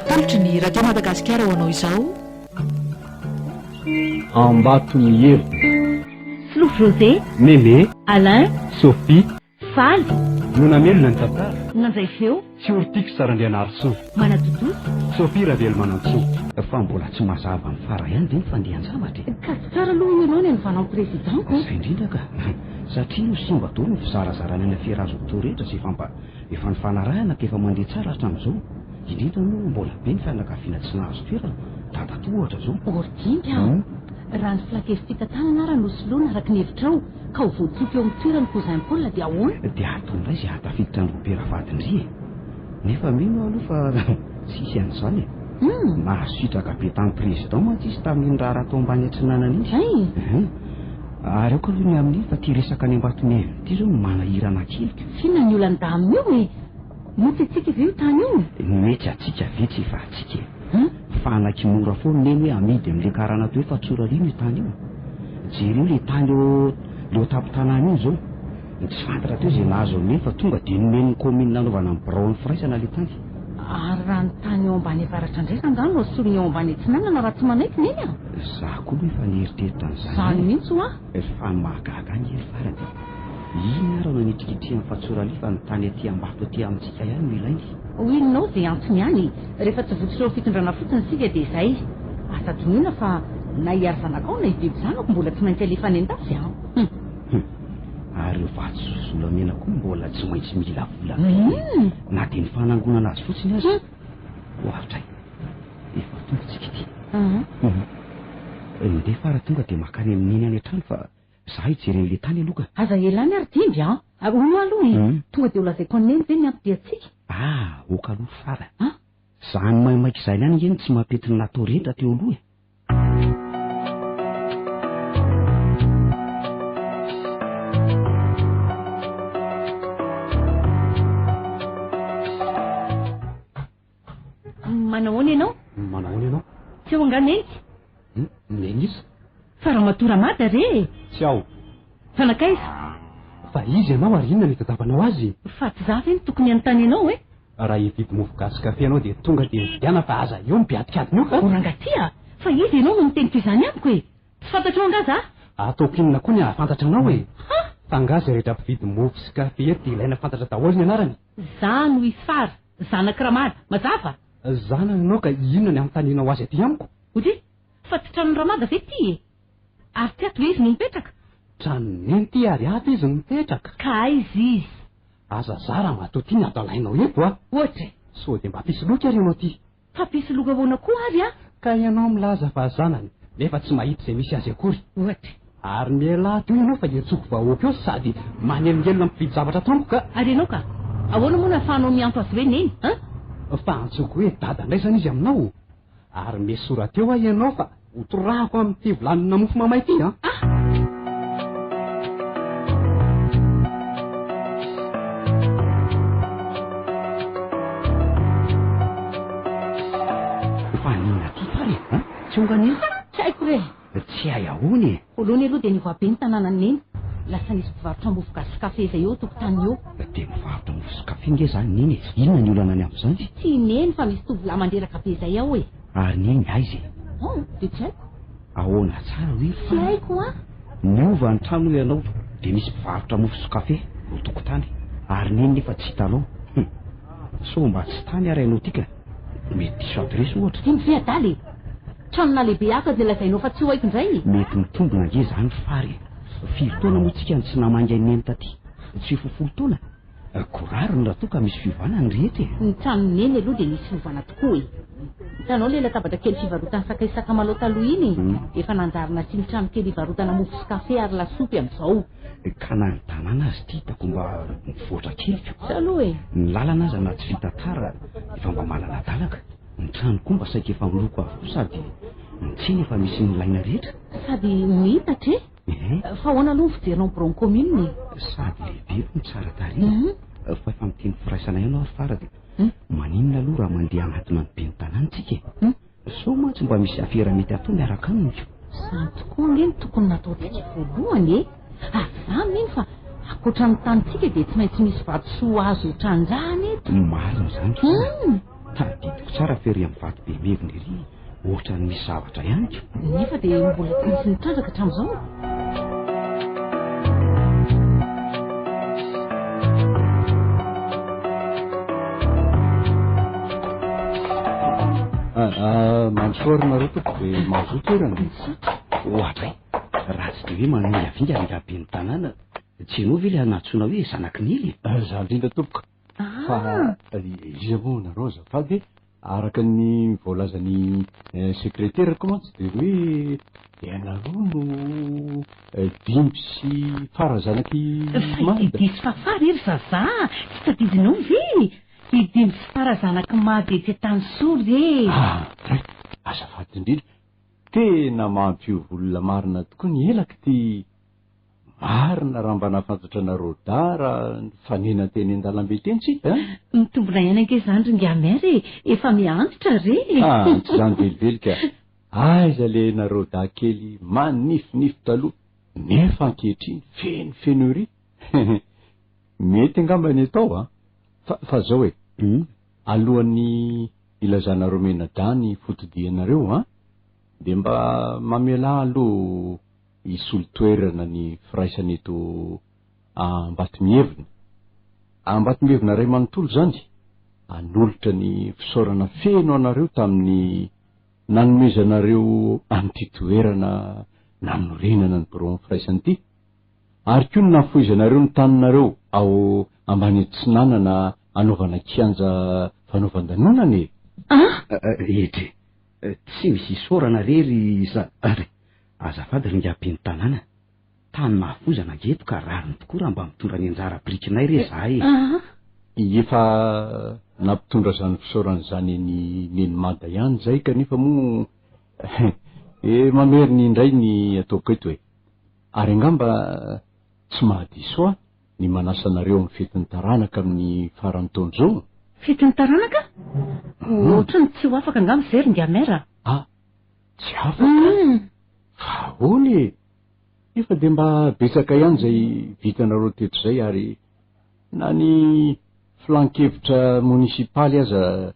Atolotry ny Radio Madagasikara ho anao izao. Ambatomiherina. Solofo José. Mémé. Alain. Sophie. Faly. No namelona ny tantara. Nandray feo. Tsy Ortix Randrianarisoa. Manatontosa. Sophie Ravelomanantsoa. Fa mbola tsy mazava amin'ny fara ihany ve ny fandehan-javatra e? Ka tsy tsara aloha hoy ianao ny hanovana ny président ko. Izay indrindra ka. Satria ho simba daholo ny fizarazarana ny afera azo atao rehetra izay efa mba efa nifanarahana ka efa mandeha tsara hatramin'izao. Indrindra moa mbola be ny fianakaviana tsy nahazo toerana, dadatoa ohatra izao. Ordimby an! Raha ny filankevi-pitantanana ara no soloina araka ny hevitrao ka ho voatsoka eo amin'ny toerany Cousin Paul dia ahoana? Dia atao indray izay hahatafiditra an'i Robert vadin-dry e! Nefa mino aho aloha fa tsy hisy an'izany e! Nahazo sitraka be tamin'ny Président mantsy izy tamin'iny raharaha tao ambany atsinanana iny. Hay! Ary aoka aloha ny amin'iny fa ity resaka any Ambatomihaino ity izao no manahirana kely ka. F'inona ny olan'i Dama io e? Moa tsy antsika ve io tany io? Ny hoe tsy antsika ve tsy efa antsika e? Fanaky mora foana neny hoe amidy amin'ilay karana teo hoe fa tsoralino io tany io. Jereo ilay tany eo eo an-tampon-tanàna iny izao. Ny tsy fantatra teo izay nahazo an'i Neny fa tonga dia nomen'ny kaominina nanaovana ny biraon'ny firaisana ilay tany. Ary raha ny tany eo ambany avaratra indray rangaha no asolony eo ambany atsinanana raha tsy manaiky Neny a! Izaho koa aloha efa nieritreritra an'izany Izany ihany e. mihitsy hoa! Fa ny mahagaga ahy nge ry farany dia inona ary no anitrikitrihan'i Fatsoralia fa ny tany aty Ambato aty amintsika ihany no ilainy? Ho inonao izay antony ihany e! Rehefa tsy votsotra eo fitondrana fotsiny isika dia izay. Aza adinoina fa na i Ary zanakao na i Beby zanako mbola tsy maintsy alefa any an-dafy an! Hum. Hum. Ary ireo vatsy sy volamena koa mbola tsy maintsy mila vola be e! Na dia ny fanangonana azy fotsiny aza. Ohatray. Efa tonga tsika ity. Hum. Ndeha fara tonga dia makany amin'i Neny any an-trano fa za hijery an'ilay tany aloha ka. Aza ela any ary Dimby an! Ary hono aloha e! Tonga dia ho lazaiko an'i Neny ve ny anton-diantsika? Ah, ok aloha fara. An? Izany maimaika izany ihany ange no tsy mampety ny natao rehetra teo aloha e! Manahoana ianao? Manahoana ianao? Tsy eo angaha Neny? Neny iza? Fa Ramatoa Ramada re e! Tsy ao. Fa nankaiza? Fa iza ianao ary inona no itadiavanao azy? Fa tsy za ve no tokony hanontany anao e? Raha hividy mofo gasy kafe ianao dia tonga dia mividiana fa aza eo mibiadikadina eo ka! O rangahy ty a! Fa iza ianao no miteny toy izany amiko e? Tsy fantatrao angaha za? Ataoko inona koa ny hahafantatra anao e? Ha! Fa angaha izay rehetra mpividy mofo sy kafe eto dia ilaina fantatra daholo ny anarany? Za no i Fara, zanak'i Ramada. Mazava? Zanany ianao ka inona ny anontanianao azy aty amiko? Odry, fa tsy tranon'i Ramada ve ity e? Ary tsy ato ve izy no mipetraka? Tranon'i Neny ity ary ato izy no mipetraka. Ka aiza izy? Aza zara matoa ty ny adalainao eto a! Ohatra e! Sao dia mba mpisoloky ary ianao ty? Fa mpisoloky ahoana koa ary a? Ka ianao milaza fa zanany, nefa tsy mahita izay misy azy akory. Ohatra e! Ary mialà teo ianao fa hiantsoako vahoaka eo sady manelingelina mpividy zavatra ato amiko ka! Ary ianao ka? Ahoana moa no ahafahanao miantso azy hoe Neny, an? Fa antsoiko hoe Dada indray izany izy aminao? Ary mesora teo aho ianao fa ho torahako amin'ity vilanina mofo mamay ity an! Ah! Fa haninona aty fara e? An? Tsy onga neny? Tsy haiko re! Tsy hay ahoana e? Voalohany aloha dia niova be ny tanànan'i Neny. Lasa nisy mpivarotra mofo gasy sy kafe izay eo an-tokotany eo. Dia mivarotra mofo sy kafe nge izany Neny e! Inona ny olana ny amin'izany? Tsy i Neny fa misy tovolahy mandreraka be izay ao e! Ary Neny aiza e? Oh, dia tsy haiko. Ahoana tsara hoe ry Tsy Fara? haiko an! Niova ny trano hoy ianao dia misy mpivarotra mofo sy kafe eo an-tokotany. Ary Neny nefa tsy hitanao. Hum! Sao mba tsy tany ary ianao ity ka? Mety diso adiresy ohatra. Iny ve adala e? Tranona lehibe hafa izay lazainao fa tsy ho haiko indray e! Mety mitombina ange izany Fary e! Firy taona moa tsika no tsy namangy an'i Neny taty? Tsy efa ho folo taona? Koa rariny raha toa ka misy fiovana ny rehetra e! Ny tranon'i Neny aloha dia nisy fiovana tokoa e! Hitanao ilay latabatra kely fivarotany sakay sy sakamalao taloha iny e? Efa nanjary nasiany trano kely hivarotana mofo sy kafe ary lasopy amin'izao. Ka na ny tanàna aza ity hitako mba mivoatra kely ko! Zay aloha e! Ny lalana aza na tsy vita tara efa mba malaladalaka. Ny trano koa mba saika efa miloko avokoa sady ny tsena efa misy ny ilaina rehetra. Sady miitatra e! Fa ahoana aloha ny fijerinao ny biraon'ny commune e? Sady lehibe no tsara tarehy. Fa efa miteny firaisana ihany aho ry Fara dia maninona aloha raha mandeha hanatona ny ben'ny tanàna tsika e? Sao mantsy mba misy afera mety atao miaraka aminy ko. Izany tokoa ange no tokony nataontsika voalohany e! Ary za mino fa ankoatra ny tanintsika dia tsy maintsy misy vatosoa azo trandrahana eto. Marina izany ry Fara. Tadidiko. Tadidiko tsara fa ery amin'ny vato be mevina ery ohatran'ny misy zavatra ihany ko. Nefa dia mbola tsy nisy nitrandraka hatramin'izao. Mandrosoa ary nareo tompoko dia mahazoa toerana. Misaotra. Ohatray, raha tsy dia hoe manohy avingana ingahy ben'ny tanàna, tsy ianao ve ilay anantsoina hoe zanak'i Nely e? Izaho indrindra tompoko. Fa iza moa nareo azafady e? Araka ny voalazan'ny sekreterako mantsy dia hoe ianareo no dimby sy fara zanak'i Fa Mada. i Didi sy Fafah re ry zazah, tsy tadidinao ve? I Dimby sy Fara zanak'i Mada etsy Antanisoa re! Ah, dray, azafady indrindra, tena mampiova olona marina tokoa ny elako ity Marina raha mba nahafantatra anareo dahy raha nifanena teny an-dalambe teny tsika a! Mitombina ihany ange izany ry Ingahy Maire e! Efa miha-antitra re! Ah, tsy izany velively ka! Aiza le nareo dahy kely manifinify taloha nefa ankehitriny fenofeno ery! Mety angamba ny atao a! Fa, fa zao e! Alohan'ny hilazanareo mianadahy ny fotodianareo an, dia mba mamelà aloha hisolo toerana ny firaisana eto Ambatomihevina. Ambatomihevina iray manontolo izany, hanolotra ny fisaorana feno anareo tamin'ny nanomezanareo an'ity toerana nanorenana ny biraon'ny firaisana ity, ary koa ny nahafoizanareo ny taninareo ao ambany atsinanana hanaovana kianja fanaovan-danonana e! Ah! Edrey, tsy misy isaorana re ry za. Azafady ry ingahy ben'ny tanàna, tany nahafoizana ange eto ka rariny tokoa raha mba mitondra ny anjara birikinay re izahay e. Efa nampitondra izany fisaorana izany an'i Neny Mada ihany izay kanefa moa eh mamerina indray ny ataoko eto e. Ary angamba tsy mahadiso ahy ny manasa anareo amin'ny fetin'ny taranaka amin'ny faran'ny taona izao. Fetin'ny taranaka? Ohatran'ny tsy ho afaka angamba izay ry ingahy maire a. Ah! Tsy afaka? Fa ahoana e? Efa dia mba betsaka ihany izay vitanareo teto izay ary na ny filan-kevitra monisipaly aza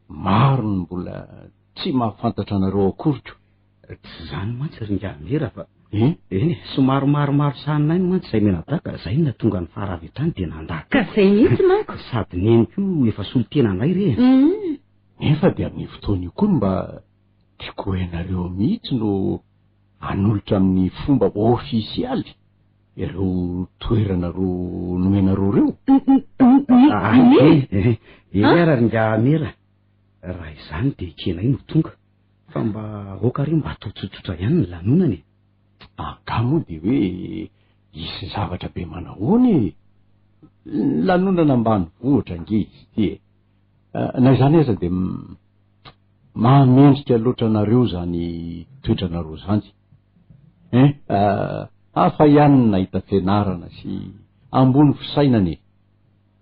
maro ny mbola tsy mahafantatra anareo akory ko. Tsy izany mantsy ry ingahy Mera fa Eh? Eny e, somary maromaro sahaninay mantsy izay mianadahy ka izay no nahatonga ny fara avy hatrany dia nandà Ka izay mihitsy manko. Sady neny koa efa solontenanay re e. Nefa dia amin'io fotoana io koa no mba tiako ho ianareo mihitsy no hanolotra amin'ny fomba ofisialy ireo toerana roa nomenareo ireo. Ay e, eny ara ry ingahy Mera, raha izany dia ekenay no tonga, fa mba aoka re mba atao tsotsotra ihany ny lanonana e. Angaha moa dia hoe hisy zavatra be manahoana e? Lanonana ambanivohitra ange izy ity e. Na izany aza dia mahamendrika loatra anareo izany toetranareo izany. Hein? Hafa ihany ny nahita fianarana sy ambony fisainana e.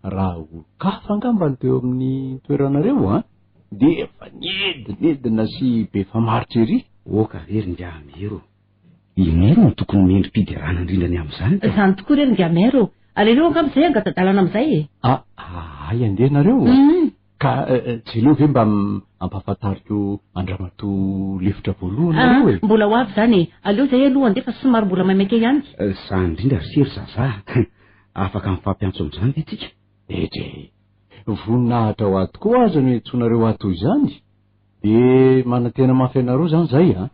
Raha olon-kafa angamba no teo amin'ny toeranareo an, dia efa niedinedina sy be famaritra ery. Oka re ry ingahy Mero. I Neny no tokony mendri-piderana indrindra ny amin'izany ka. Izany tokoa re ry ingahy Mero ô. Aleleo angamba izay hangata-dalana amin'izay e. A, hay andeha nareo ô. Ka tsy aleo ve mba ampahafantariko an-dramatoa lefitra voalohany nareo e? Mbola ho avy izany e. Aleo izay aloha handeha fa somary mbola maimaika ihany. Izany indrindra ry se ry zazah. Afaka mifampiantso amin'izany ve tsika? Edrey. Voninahitra ho ahy tokoa aza no iantsoanareo ahy toy izany. Dia manantena mafy anareo izany izahay an!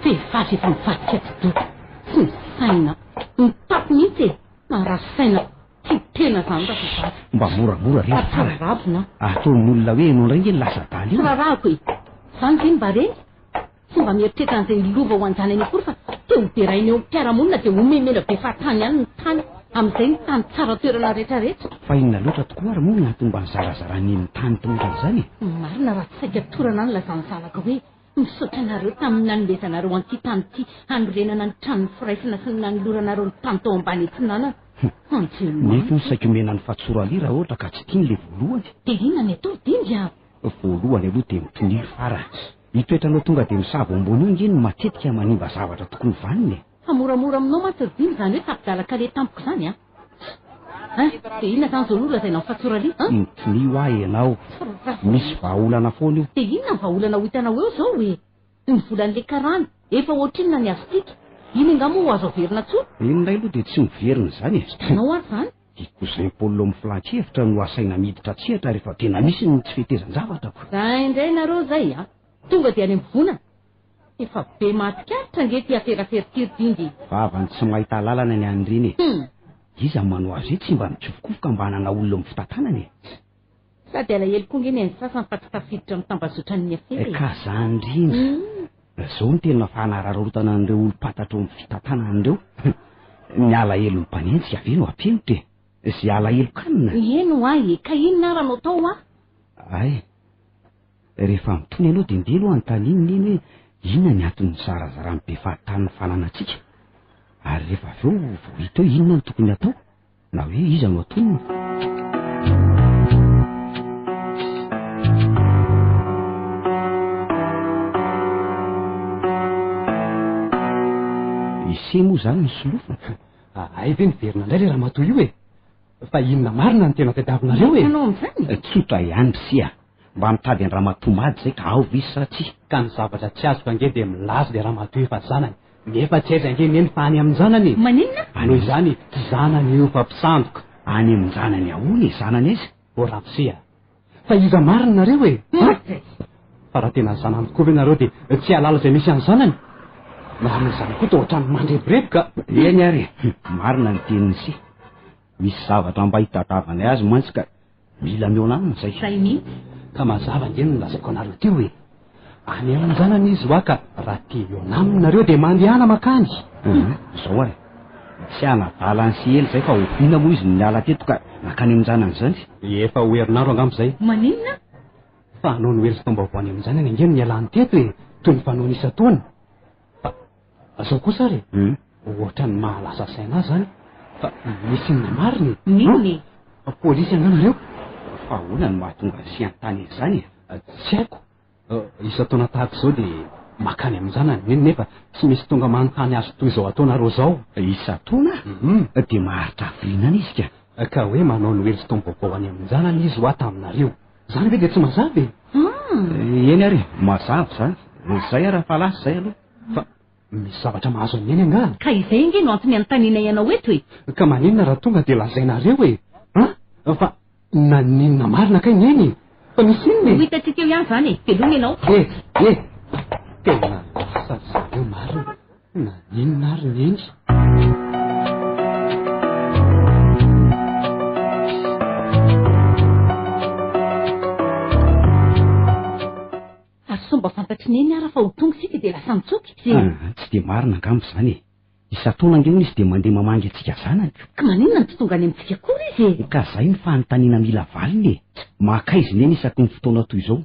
Vehivavy efa mivadika atidoha, tsy misaina, mitapy mihitsy e! Marary saina, tia tena izany ravehivavy. Mba moramora re ry fara. Rabona. Ataon'ny olona hoe ianao indray nge no lasa adala io. Tsy rarahako e! Izany ve no mba reny? Tsy mba mieritreritra an'izay lova ho an-janany akory fa te ho deraina eo amin'ny mpiara-monina dia omemena be fahatany ihany ny tany. Amin'izay ny tany tsara toerana rehetrarehetra. Fa inona loatra tokoa ary moa no nahatonga ny zarazaran'ny ny tany tao ohatran'izany e? Marina raha tsy saika torana ny lazan'ny zanaka hoe misaotra anareo tamin'ny nanomezanareo an'ity tany ity hanorenana ny tranon'ny firaisana sy ny nanoloranareo ny tany tao ambany atsinanana. Anjely Nefa io saika omena an'i Fatsoralia raha ohatra ka tsy tiany ilay voalohany. Dia inona ny atao ry Dimby a? Voalohany aloha dia mitonia fara. Io toetranao tonga dia misavo ambony io ange no matetika manimba zavatra tokony ho vanona e. Fa moramora aminao mantsy ry Dimy izany hoe tapi-dalan-kaleha tampoka izany an! Hein! Dia inona izany izao no lazainao amin'i Fatsoralia an? Mitonia hoa ianao. Misy vahaolana foana io. Dia inona ny vahaolana ho hitanao eo izao e? Ny volan'ilay karana, efa ohatrinona ny azontsika? Iny angaha moa ho azo averina intsony? Iny indray aloha dia tsy miverina izany e! Hitanao ary izany? I Cousin Paul ao amin'ny filan-kevitra no asaina miditra an-tsehatra rehefa tena misy ny tsy fetezan-javatra ko. Zay indray nareo zay a! Tonga dia any am-bovonana. Efa be mahatsikaritra ange ity afera feritiry dingy e! Vavany tsy mahita lalana ny an'ireny e! Iza no manao azy hoe tsy mba mikofokofoka mba hanana olona amin'ny fitantanana e! Sady alahelo koa nge ny an'ny sasany fa tsy tafiditra amin'ny tambazotran'ny afera e! Ka zany indrindra! Zao no tena fanararaotana an'ireo olom-pantatra ao amin'ny fitantanana ireo. Ny alahelon'ny mpanenjika ve no ampihemotra e? Izay alahelo kanina? Eny ho'a e! Ka inona ara no atao ho'a? Hay! Rehefa mitony ianao dia ndeha aloha anontaniana neny hoe inona ny antony nizarazarany be fahatany ny fananantsika. Ary rehefa avy eo vao hita eo inona no tokony hatao na hoe iza no hatonina. Ise moa izany ny solofony? Hay ve niverina indray ilay ramatoa io e? Fa inona marina no tena tadiavinareo e? Hitanao amin'izany? Tsotra ihany ry se a! Mba mitady an-dramatoa Mady izay ka ao ve izy sa tsia? Ka ny zavatra tsy azoko ange dia milaza ilay ramatoa efa zanany, nefa tsy aiza ange neny fa any amin-janany e! Maninona? Noho izany tsy zanany io fa mpisandoka. Any amin-janany ahoana e? Zanany aiza? Ô ramose a! Fa iza marina nareo e? Maty! Fa raha tena zanany tokoa ve nareo dia tsy hahalala izay misy an'ny zanany? Marina izany koa toa ohatran'ny mandrebireby ka! Eny ary e! Marina ny tenin'i Se. Misy zavatra mba hitadavanay azy mantsy ka mila mihaona aminy izay. Izay mihitsy. Ka mazava ange ny nolazaiko anareo teo e! Any amin-janany izy hoa ka raha te hihaona aminy nareo dia mandehana mankany. Hum, izao ary. Tsy hanadala an'i Sihely izay fa oviana moa izy no niala teto ka nankany amin-janany izany? Efa ho herinandro angamba izay. Maninona? Fa hanao noely sy taom-baovao any amin-janany ange no nialany teto e! Toy ny fanaony isan-taona. Fa izao kosa ary e! Ohatran'ny mahalasa saina ahy izany fa misy inona marina e? N'inona e? Polisy angaha nareo? Fa ahoana no mahatonga an'i Sy hanontany an'izany e? Tsy haiko. Isan-taona tahaka izao dia makany amin-janany neny nefa tsy misy tonga manontany azy toy izao ataonareo izao. Isan-taona? Dia maharitra hafiriana any izy ka? Ka hoe manao noely sy taom-baovao any amin-janany izy hoa taminareo. Izany ve dia tsy mazava e? Eny ary e, mazava izany. Izay ary fa lasa izay aloha. Fa misy zavatra mahazo an'i Neny angaha? Ka izay ange no antony anontanianay anao eto e! Ka maninona raha tonga dia lazainareo e? An? Fa naninona marina kay Neny e? Fa misy inona e? Ho hitantsika eo ihany izany e! Veloma ianao. E! E! Tena lasa ry zareo marina. Naninona ary Neny? Ary sao mba fantatr'i Neny ara fa ho tonga isika dia lasa nitsoaka izy e! Tsy dia marina angamba izany e! Isan-taona ange hono izy dia mandeha mamangy antsika zanany ko. Ka maninona no tsy tonga any amintsika akory izy e? Ka izay no fanontaniana mila valiny e! Mankaiza i Neny isaky ny fotoana toy izao?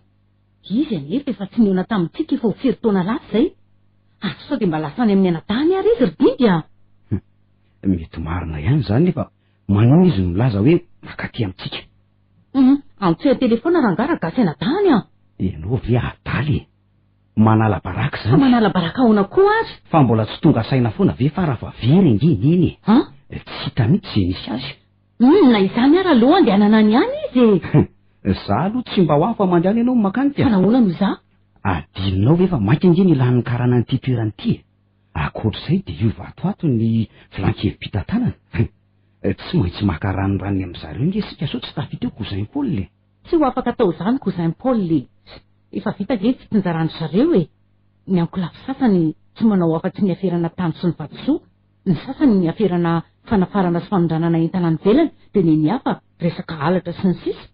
Izy anefa efa tsy nihaona tamintsika efa ho firy taona lasa izay. Ary sao dia mba lasa any amin'ny anadahiny ary izy ry Dimby a! Hum, mety marina ihany izany nefa maninona izy no milaza hoe mankaty amintsika? Hum, antsoy an-telefaona rangahy ragasy anadahiny a! Ianao ve adala e? Manala baraka Fa izany. manala baraka ahoana koa ary? Fa mbola tsy tonga saina foana ve fa raha very ange i Neny e? An? Tsy hita mihitsy izay misy azy. Hum, na izany ary aleo andehanana any ihany izy e! Za aloha tsy mba ho afa mandehana ianao no mankany ka. Fa nahoana no za? Adinonao ve fa mainka ange ny ilàn'ny karana an'ity toerana ity e? Ankoatr'izay dia io vato ato ny filan-kevi-pitantanana. Tsy maintsy maka ranoranony amin-dry zareo ange isika sao tsy tafita eo Cousin Paul e! Tsy ho afaka atao izany Cousin Paul e! Efa vita ange ny fitsinjaran-dry zareo e! Ny ankolafy sasany tsy manao afa-tsy ny aferana tany sy ny vatosoa, ny sasany ny aferana fanafarana sy fanondranana entana any ivelany dia ny ny hafa resaka halatra sy ny sisa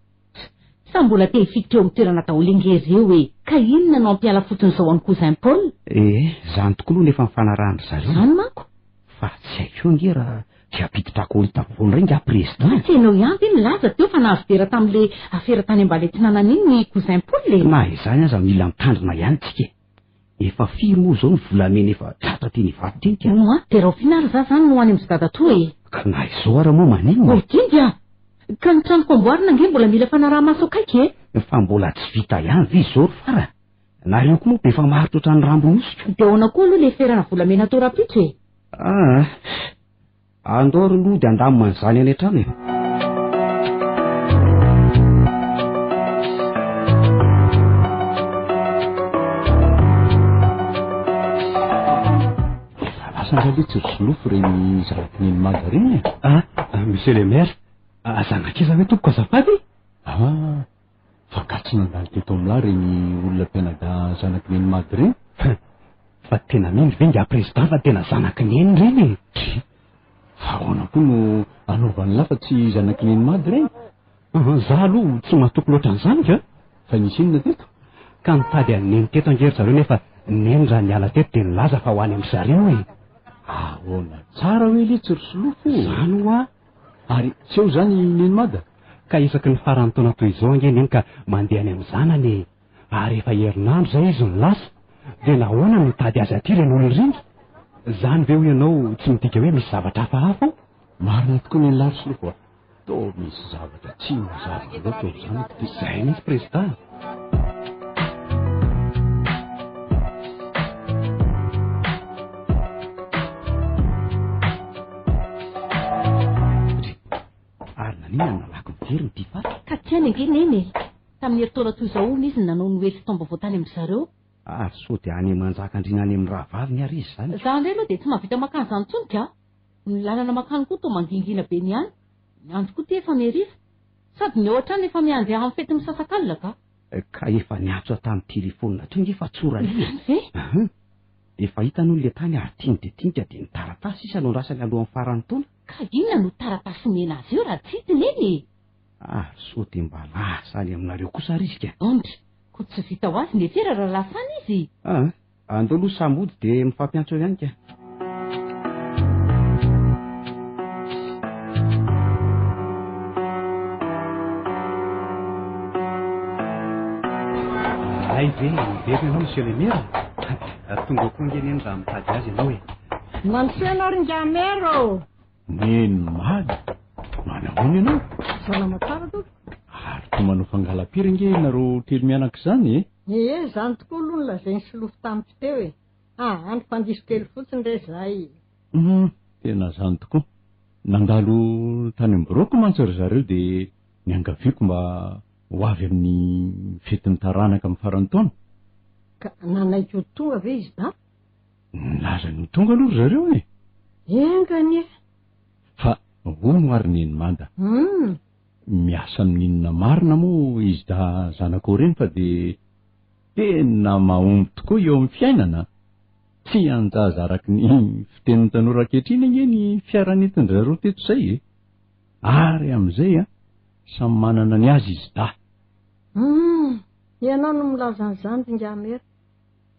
Sa mbola te hifikitra eo amin'ny toerana daholo ange ireo e! Ka inona no hampiala fotsiny izao an'i Cousin Paul? Ee, izany tokoa aloha no efa nifanarahan-dry zareo. Izany manko. Fa tsy haiko eo ange raha te hampiditra akolita vaovao indray ingahy Président e! Tsy ianao ihany ve nilaza teo fa nahazo dera tamin'ilay afera tany Ambaletsinanana iny ny Cousin Paul e? Na izany aza mila mitandrina ihany tsika e! Efa firy moa izao ny volamena efa tratra teny Ivato teny ka? Hono an, dia rahoviana ary za zany no any amin-dry dadatoa e? Ka na izao ara moa maninona e? Oh Dindy a! Ka ny tranoko amboarina ange mbola mila fanaraha-maso akaiky e! Fa mbola tsy vita ihany ve izao ry Fara? Nareo koa moa be famaritra ohatran'ny rambon'osy ko! Dia ahoana koa aloha ilay ferana volamena atao rahampitso e? Aa, andao ry lody handamina an'izany any an-trano e. Efa lasa angaha letsy ry Solofo ireny zanaky Neny Mada ireny e? Ah, monsieur le maire, zanak'iza ve tompoko azafady? Ah, fa ka tsy nandalo teto amin'lah ireny olona mpianadahy zanaky Neny Mada ireny? Fa tena mino ve ingahy président fa tena zanaky Neny ireny e? Dry, fa ahoana koa no anaovan'lah fa tsy zanaky Neny Mada ireny? Za aloha tsy matoky loatra an'izany ka! Fa nisy inona teto? Ka nitady an'i Neny teto ange ry zareo nefa Neny raha niala teto dia nilaza fa ho any amin-dry zareo e! Ahoana tsara hoe letsy ry Solofo o! Izany hoa! Ary tsy eo izany i Neny Mada? Ka isaky ny faran'ny taona toy izao ange Neny ka mandeha any amin'ny zanany e! Ary efa herinandro izay izy no lasa, dia nahoana no nitady azy aty ireny olona ireny? Izany ve hoy ianao tsy midika hoe misy zavatra hafahafa ao? Marina tokoa ny an'lah ry Solofo a! Toa misy zavatra tsy mazava loatra eo zanako ty. Zay mihitsy prezida. Ary naninona no nalaky miverina ity faritra? Ka tiany ange Neny e! Tamin'ny herintaona toy izao hono izy no nanao noely sy taom-baovao tany amin-dry zareo. Ary sao dia any Manjakandriana any amin'ny rahavaviny ary izy izany? Za indray aloha dia tsy mahavita makany izany intsony ka! Ny lalana mankany koa toa mangingina be ny any. Ny andro koa ity efa mihariva. Sady ny ao an-trano efa miandry ahy amin'ny fety misasakalina ka. Ka efa niantso ahy tamin'ny telefaonina teo nge fa tsoralia e. Izany ve? Ahan. Efa hitany hono le tany ary tiany dia tiany ka dia ny taratasy sisa no andrasany alohan'ny faran'ny taona. Ka inona no taratasy omena azy eo raha tsy hita Neny e? Ary sao dia mba lasa any aminareo kosa ary izy ka? Andry, koa tsy vita ho azy ny afera raha lasa any izy e. Ahan. Andao aloha samy hody dia mifampiantso eo ihany ka. Hay ve miverina ianao Monsieur le maire? Tonga koa ange neny raha mitady azy ianao e. Mandrosoa ianao ry ingahy maire ô! Neny Mada, manahoana ianao? Salama tsara tompoko. Ary toa manao fangalam-pira ange ianareo telo mianaka izany e? Ee, izany tokoa aloha no lazain'i Solofo tamiko teo e! Aa, nifandiso kely fotsiny re izahay e! Hum, tena izany tokoa. Nandalo tany amin'ny biraoko mantsy ry zareo dia niangaviako mba ho avy amin'ny fetin'ny taranaka amin'ny faran'ny taona. Ka nanaiky ho tonga ve izy dahy? Nilaza ny ho tonga aloha ry zareo e! Enga anie! Fa hono ary Neny Mada, Hum! Miasa amin'inona marina moa izy da zanakao ireny fa dia tena mahomby tokoa eo amin'ny fiainana? Tsy an-jaza araka ny fitenin'ny tanora ankehitriny ange ny fiara nentin-dry zareo teto izay e! Ary amin'izay an, samy manana ny azy izy dahy. Humm! Ianao no milaza an'izany ry Ingahy Mera,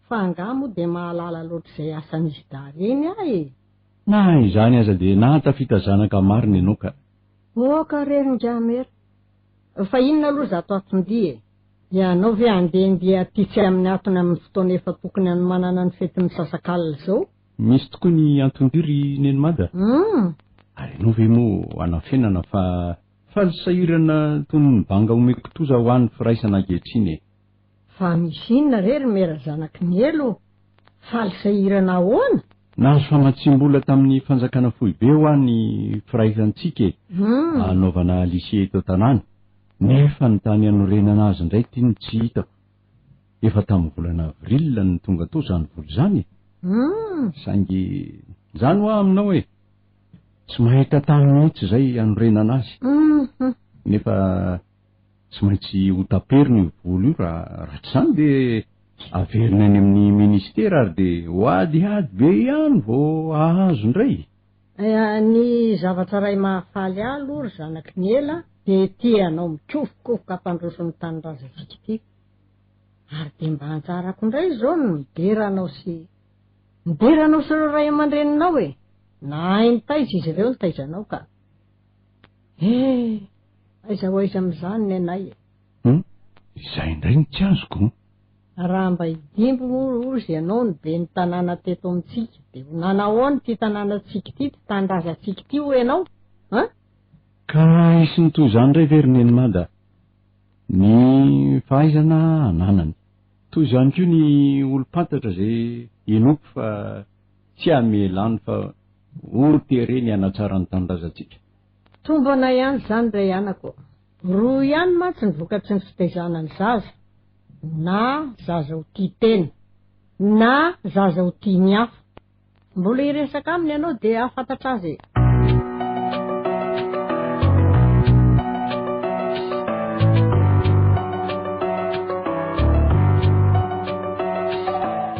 fa angaha moa dia mahalala loatra izay asan'izy dahy ireny aho e! Na izany aza dia nahatafita zanaka marina ianao ka. Oka re ry Ingahy Mera. Fa inona aloha izato aton-dia e? Ianao ve handehandeha aty tsy amin'ny antony amin'ny fotoana efa tokony hanomanana ny fetin'ny misasakalina izao? Misy tokoa ny anton-dia ry Neny Mada. Hum. Ary ianao ve moa hanafenana fa faly sahirana toy ny banga omeko kitoza ho ahy ny firaisana ankehitriny e? Fa misy inona re ry Mera zanaky ny elo ô? Faly sahirana ahoana? Nahazo famatsiam-bola tamin'ny fanjakana foibe hoa ny firaisantsika e, hanaovana lycée eto an-tanàna, nefa ny tany hanorenana azy indray ity no tsy hitako. Efa tamin'ny volana avril no tonga tao izany vola izany e. Saingy izany hoa aminao e, tsy mahita tany mihitsy izay hanorenana azy. Nefa Tsy maintsy ho taperina io vola io raha raha tsy izany dia averina any amin'ny ministera ary dia ho hadihady be ihany vao hahazo indray. Ny zavatra iray mahafaly ahy aloha ry zanaky ny ela dia ity ianao mikofokofoka hampandroso ny tanindrazantsika ity. Ary dia mba anjarako indray izao ny midera anao sy midera anao sy ireo ray aman-dreninao e! Nahay nitaiza izy ireo nitaiza anao ka. Eh! Aiza ho aiza amin'izany ny anay e? Hum, izay indray no tsy azoko. Raha mba i Dimby moa hozy ianao no ben'ny tanàna teto amintsika, dia ho nanahoana ity tanànantsika ity, ity tanindrazantsika ity hoy ianao? An? Ka hisy ny toy izany indray ve ry Neny Mada? Ny fahaizana ananany. Toy izany koa ny olom-pantatra izay inoako fa tsy hamela any fa. Ho tereny hanatsara ny tanindrazantsika. Tombana ihany izany ray anako. Roa ihany mantsy ny vokatry ny fitaizana ny zaza, na zaza ho tia tena, na zaza ho tia ny hafa. Mbola hiresaka aminy ianao dia hahafantatra azy e.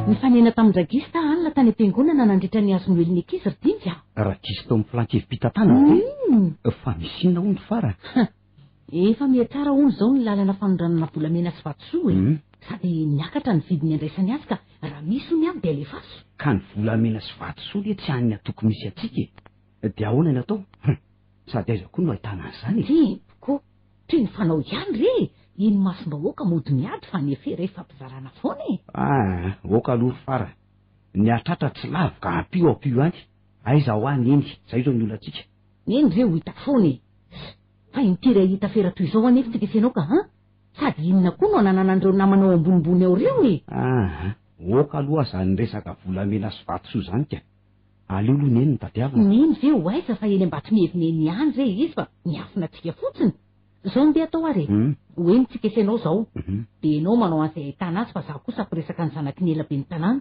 Nifanena tamin-dRagista alina tany am-piangonana nandritra ny hazo noelin'ny ankizy ry Dinika a! Ragista ao amin'ny filan-kevi-pitantanana ve? Fa misy inona hono farany? Efa mihatsara hono izao ny lalana fanondranana volamena sy vatosoa e! Sady niakatra ny vidiny andraisany azy ka raha misy hono ihany dia alefaso. Ka ny volamena sy vatosoa anie tsy an'ny antoko misy antsika e! Dia ahoana ny atao? Hum! Sady aiza koa no ahitana an'izany e? Tiako! Toy ny fanao ihany re e! Iny masom-bahoaka mody miady fa ny effet re fampizarana foana e! Aa! Aoka aloha ry fara! Ny hatratra tsy lavo ka ampio ampio ihany! Aiza hoa neny? Zay izao ny olantsika. Neny ve ho hita foana e! Fa impiry hahita afera toy izao anefa tsika sy ianao ka an! Sady inona koa no ananana an'ireo namana ao ambonimbony ao ireo e! Aa! Aoka aloha zany resaka volamena sy vatosoa zany ka! Aleo aloha neny no tadiavina. Neny ve ho aiza fa eny Ambatomihevina eny ihany re izy fa miafina antsika fotsiny. Izao no ndeha atao ary e! Ho eny tsika sy ianao izao. Dia ianao manao an'izay ahitana azy fa izaho kosa hampiresaka ny zanaky ny ela ben'ny tanàna.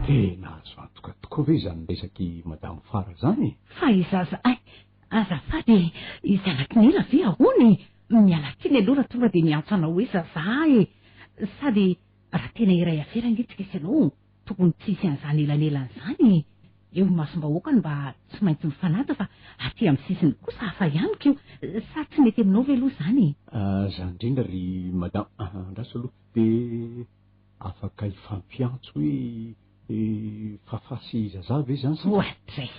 Tena azo antoka tokoa ve izany resak'i Madame Fara izany e? Fa i zaza ay, azafady e, i zanaky ny ela ve ahoana e? Miala tsiny aloha raha tonga dia miantso anao hoe zazah e! Sady raha tena iray afera ange tsika sy ianao tokony tsy hisy an'izany elanelana izany e! Eo imasom-bahoaka no mba tsy maintsy mifanaja fa aty amin'ny sisiny kosa hafa ihany ko! Sa tsy mety aminao ve aloha izany e? Izany indrindra ry madame, andraso aloha dia afaka hifampiantso hoe Fafa sy Zaza ve izany sa? Oadray!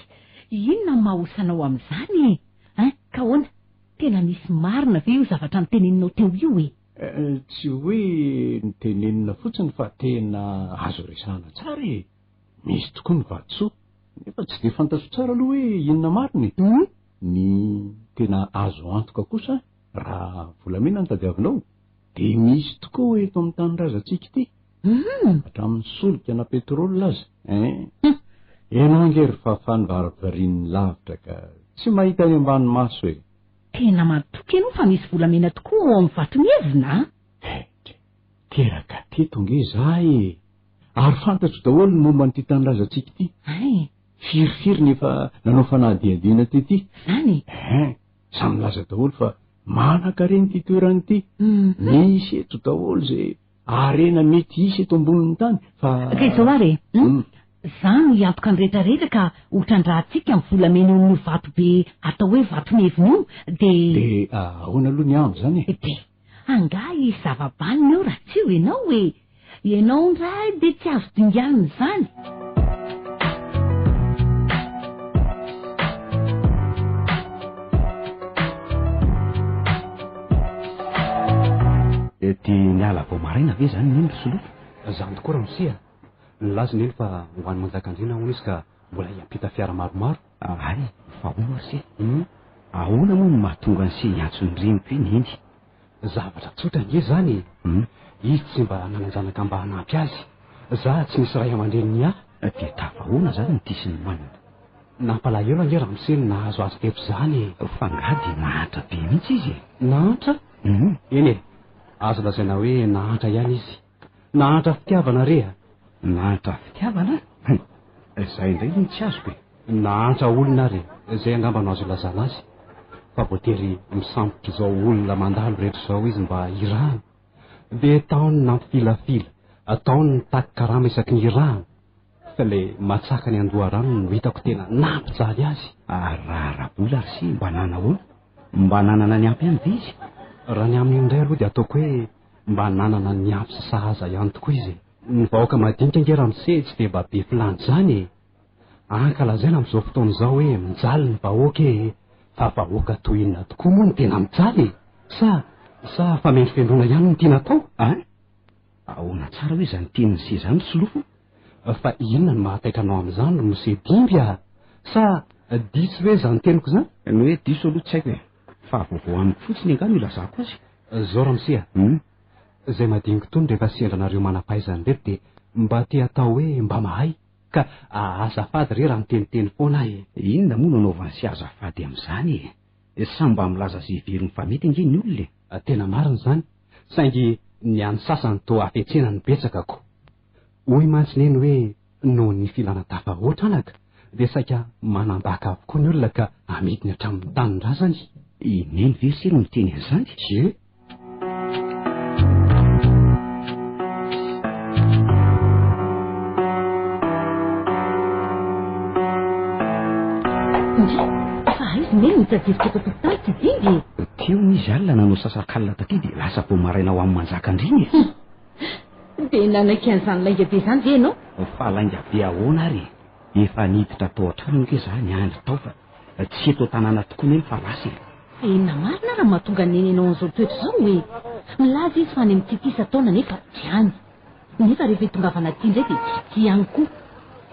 Inona no maha osa anao amin'izany e? Hein? Ka ahoana? Tena misy marina ve io zavatra noteneninao teo io e? Tsy hoe notenenina fotsiny fa tena azo resahana tsara e! Misy tokoa ny vatosoa, nefa tsy dia fantatro tsara aloha hoe inona marina e! Ny tena azo antoka kosa raha volamena no tadiavinao dia misy tokoa eto amin'ny tanindrazantsika ity, hatramin'ny solika na pétrole aza ein! Ianao ange ry Fafa ny varivarian'ny lavitra ka tsy mahita any ambany maso e! Tena matoky ianao fa misy volamena tokoa ao amin'ny vatomihevina a! Hetra! Teraka teto ange za e! Ary fantatro daholo ny momba an'ity tanindrazantsika ity. Hay! Firifiry ny efa nanao fanadihadiana tety. Zany e! Hein! Samy milaza daholo fa manan-karena ity toerana ity. Misy eto daholo izay harena mety hisy eto ambonin'ny tany fa. Ka izao ary e! Hum! Za no hiantoka ny rehetra rehetra ka ho trandrahantsika ny volamena eo amin'io vato be atao hoe vatomihevina io dia. Dia ahoana aloha ny andro izany e? Dia angaha hisy zava-banona eo raha tsy eo ianao e! Ianao indray dia tsy azo dinganina izany. Dia niala vao maraina ve izany neny ry Solofo? Izany tokoa ramose a! Nilaza neny fa ho any Manjakandriana hono izy ka mbola hiampita fiara maromaro. Hay, fa hono ry se, ahoana moa no mahatonga an'i se hiantso ny reniko hoe neny? Zavatra tsotra ange izany e! Izy tsy mba nanan-janaka mba hanampy azy. Za tsy nisy ray aman-dreny niahy. Dia tafahoana izany ny tia sy ny manina? Nampalahelo ange ramose ny nahazo azy teto izany e! Fa angaha dia nahantra be mihitsy izy e? Nahantra? Eny e! Azo lazaina hoe nahantra ihany izy. Nahantra fitiavana re a! Nahantra fitiavana? Hum! Izay indray no tsy azoko e! Nahantra olona ary e! Izay angamba no azo ilazana azy. Fa voatery misambotra izao olona mandalo rehetra izao izy mba hirahana. Dia tao ny nampifilafila, tao ny nitaky karama isaky ny hirahana. Fa ilay matsaka ny andoharano no hitako tena nampijaly azy. Ary raha ara-bola ry se mba nanahoana? Mba nanana ny ampy ihany ve izy? Raha ny amin'io indray aloha dia ataoko hoe Mba nanana ny ampy sy sahaza ihany tokoa izy e. Ny vahoaka madinika ange ramose tsy dia mba be filàna izany e. Ankalazaina amin'izao fotoana izao hoe mijaly ny vahoaka e. Fa vahoaka toy inona tokoa moa no tena mijaly e? Sa, sa famendrofendroana ihany no tiana atao? An? Ahoana tsara hoe izany tenin'i se izany ry Solofo? Fa inona no mahataitra anao amin'izany ry mose Dimby a? Sa diso ve izany teniko izany? Ny hoe diso aloha tsy haiko e. Fa vaovao amiko fotsiny angaha no ilazako azy. Zao ramose a! Izay madinika itony rehefa sendra anareo manam-pahaizana ireto dia mba te hatao hoe mba mahay ka azafady re raha miteniteny foana aho e! Inona moa no anaovany sy azafady amin'izany e? Samy mba milaza izay heveriny fa mety ange ny olona e! Tena marina izany, saingy ny an'ny sasany toa hafetsena no betsaka ko! Hoy mantsy neny hoe noho ny filana tafahoatra anaka dia saika manambaka avokoa ny olona ka amidiny hatramin'ny tanindrazany. I Neny ve ry se no niteny an'izany? Ie. Ndry, fa aiza i Neny no tadiaviko eto an-tokotany ty Dimby e? Teo hono izy alina nanao sasak'alina taty dia lasa vao maraina ho any Manjakandriana e. Dia nanaiky an'izany lainga be izany ve ianao? Fa lainga be ahoana ary e? Efa niditra tao an-trano ange za niandry tao fa tsy eto an-tanàna tokoa neny fa lasa e. Fa inona marina ary no mahatonga an'i Neny hanao an'izao toetra izao e? Milaza izy fa any amin'ny Titi isan-taona nefa tsy any. Nefa rehefa hitongavana aty indray dia tsy aty ihany koa.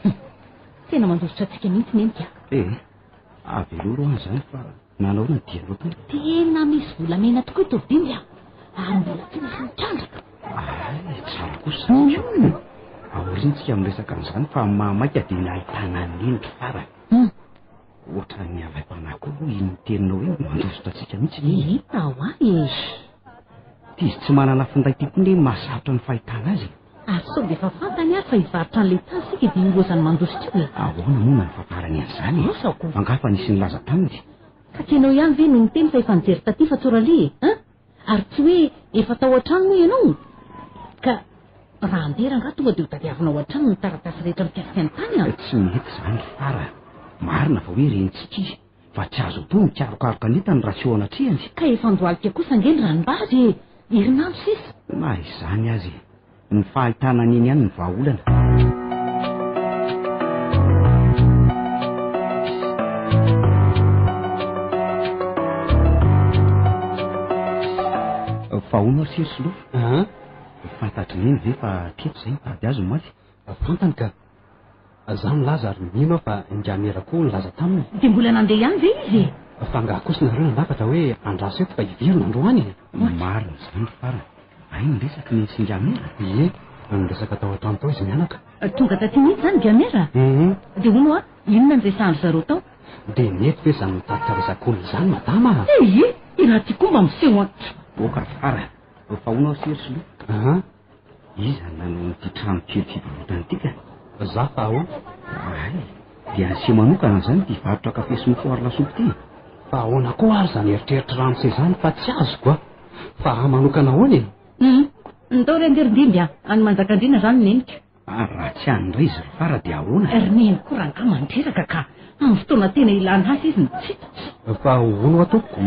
Hum. Tena mandositra antsika mihitsy Neny ka. Eh, avelao aloha any izany fa Nanaona ny dianao tany? Tena misy volamena tokoa i Tovdimby a! Ary mbola tsy nisy nitrandraka. Ay, tsara kosa izany ko. Aoriana tsika miresaka an'izany fa mahamaika dia ny ahitana an'i Neny ry farany. Ohatran'ny alaim-panahy koa aloha iny teninao iny, mandositra antsika mihitsy Neny. Hita ho ahy e! Ity izy tsy manana finday ity koa anie mahasarotra ny fahitana azy e. Ary sao dia efa fantany ary fa hivarotra an'ilay tany isika dia io lozany mandositra io e? Ahoana moa no nahafantarany an'izany e? Asa ko. Angaha fa nisy nilaza taminy? Ka tsy ianao ihany ve no niteny fa efa nijery taty fa Tsoralia e? An? Ary tsy hoe efa tao an-trano moa ianao? Ka raha handeha rangaha tonga dia ho tadiavina ao an-trano ny taratasy rehetra mikasika ny tany an? Tsy mety izany ry Fara. Marina fa hoe renintsika izy, fa tsy azo atao ny mikarokaroka ny entany raha tsy eo anatrehany. Ka efa andohalika kosa ange ny ranombary e! Herinandro sisa. Na izany aza e! Ny fahitana an'iny ihany no vahaolana. Fa hono ary ry Solofo? An? Fantatr'i Neny ve fa teto izay nitady azy omaly? Fantany ka. Za milaza ary mino aho fa Ingamera koa nilaza taminy. Dia mbola nandeha ihany ve izy e? Fa angaha kosa nareo nanafatra hoe andraso eto fa hiverina androany e? Marina izany ry farany. Hay niresaka ny sy Ingamera? Ie, niresaka tao an-trano tao izy mianaka. Tonga taty mihitsy izany Ingamera? Hum. Dia hono hoa, inona no resahan-dry zareo tao? Dia nety ve izany mitatitra resak'olona izany madama a? Ie, i raha ty koa mba miseho an. Oka fara, fa hono aho sy ry Solo? Aha. Iza no nanao an'ity trano kely fivarotana ity ka? Za fa ahoana? Hay, dia an'se manokana izany ity varotra kafe sy mofo ary lasopy ity e? Fa ahoana koa ary izany eritreritr'i ramose izany fa tsy azoko a! Fa ahy manokana ahoana e? Hum, ndao re andeha ry Ndimby a! Any Manjakandriana izany neniko. Ary raha tsy any indray izy ry Fara dia ahoana? Ry neny koa rangahy mandreraka ka! Amin'ny fotoana tena ilana azy izy no tsy hita. Fa hono hoa tompoko,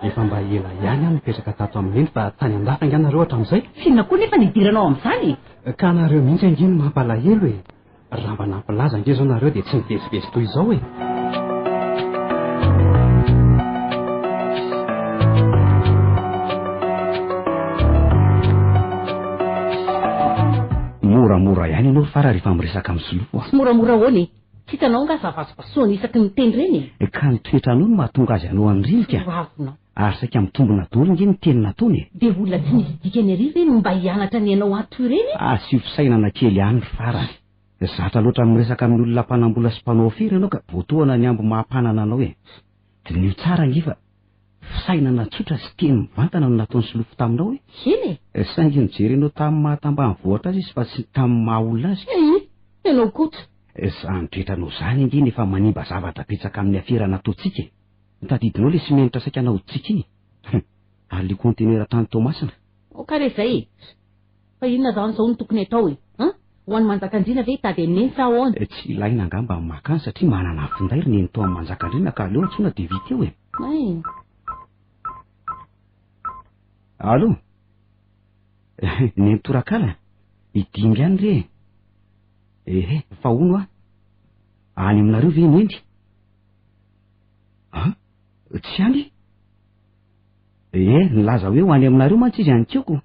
efa mba ela ihany aho nipetraka tato amin'i neny fa tany an-dafy angaha nareo hatramin'izay? F'inona koa nefa ny idiranao amin'izany e? Ka nareo mihitsy ange no mampalahelo e! Raha mba nampilaza ange izao nareo dia tsy nivezivezy toy izao e! Moramora ihany ianao ry Fara rehefa miresaka amin'i Solofo a! Tsy moramora ahoana e? Tsy hitanao angaha za vasobasoany isaky ny miteny ireny e? Ka ny toetranao no mahatonga azy hanao an'ireny ka! Soavina. Ary saika mitombina daholo ange ny teny nataony e! Dia olona tsy misy dikany ery ve no mba hianatra ny anao ato ireny e? Asio fisainana kely ihany ry Fara a! Zatra loatra miresaka amin'ny olona mpanam-bola sy mpanao afera ianao ka voatohana ny amby maha-mpanana anao e! Diniho tsara ange fa fisainana tsotra sy teny mivantana no nataon'i Solofo taminao e! Eny e! Saingy nijery anao tamin'ny maha tambanivohitra azy izy fa tsy tamin'ny maha olona azy. Ii, ianao koa. Izany toetranao izany ange no efa manimba zavatra betsaka amin'ny afera nataontsika e! Tadidinao ilay simenitra saika nahodintsika iny? Hum! Ary ilay kaontenera tany Toamasina? Aoka re izay e! Fa inona izany izao no tokony atao e? An? Ho an'i Manjakandriana ve hitady an'i Neny sa ahoana? Tsy ilaina angamba ny maka any satria manana finday ry Neny tao amin'i Manjakandriana ka aleo antsoina dia vita eo e! Hay! Allô? Neny Torakala? I Dimby ihany re e! Ehe, fa hono hoa, any aminareo ve i Neny? An? Tsy any? Ee, nilaza hoe ho any aminareo mantsy izy any Kioko.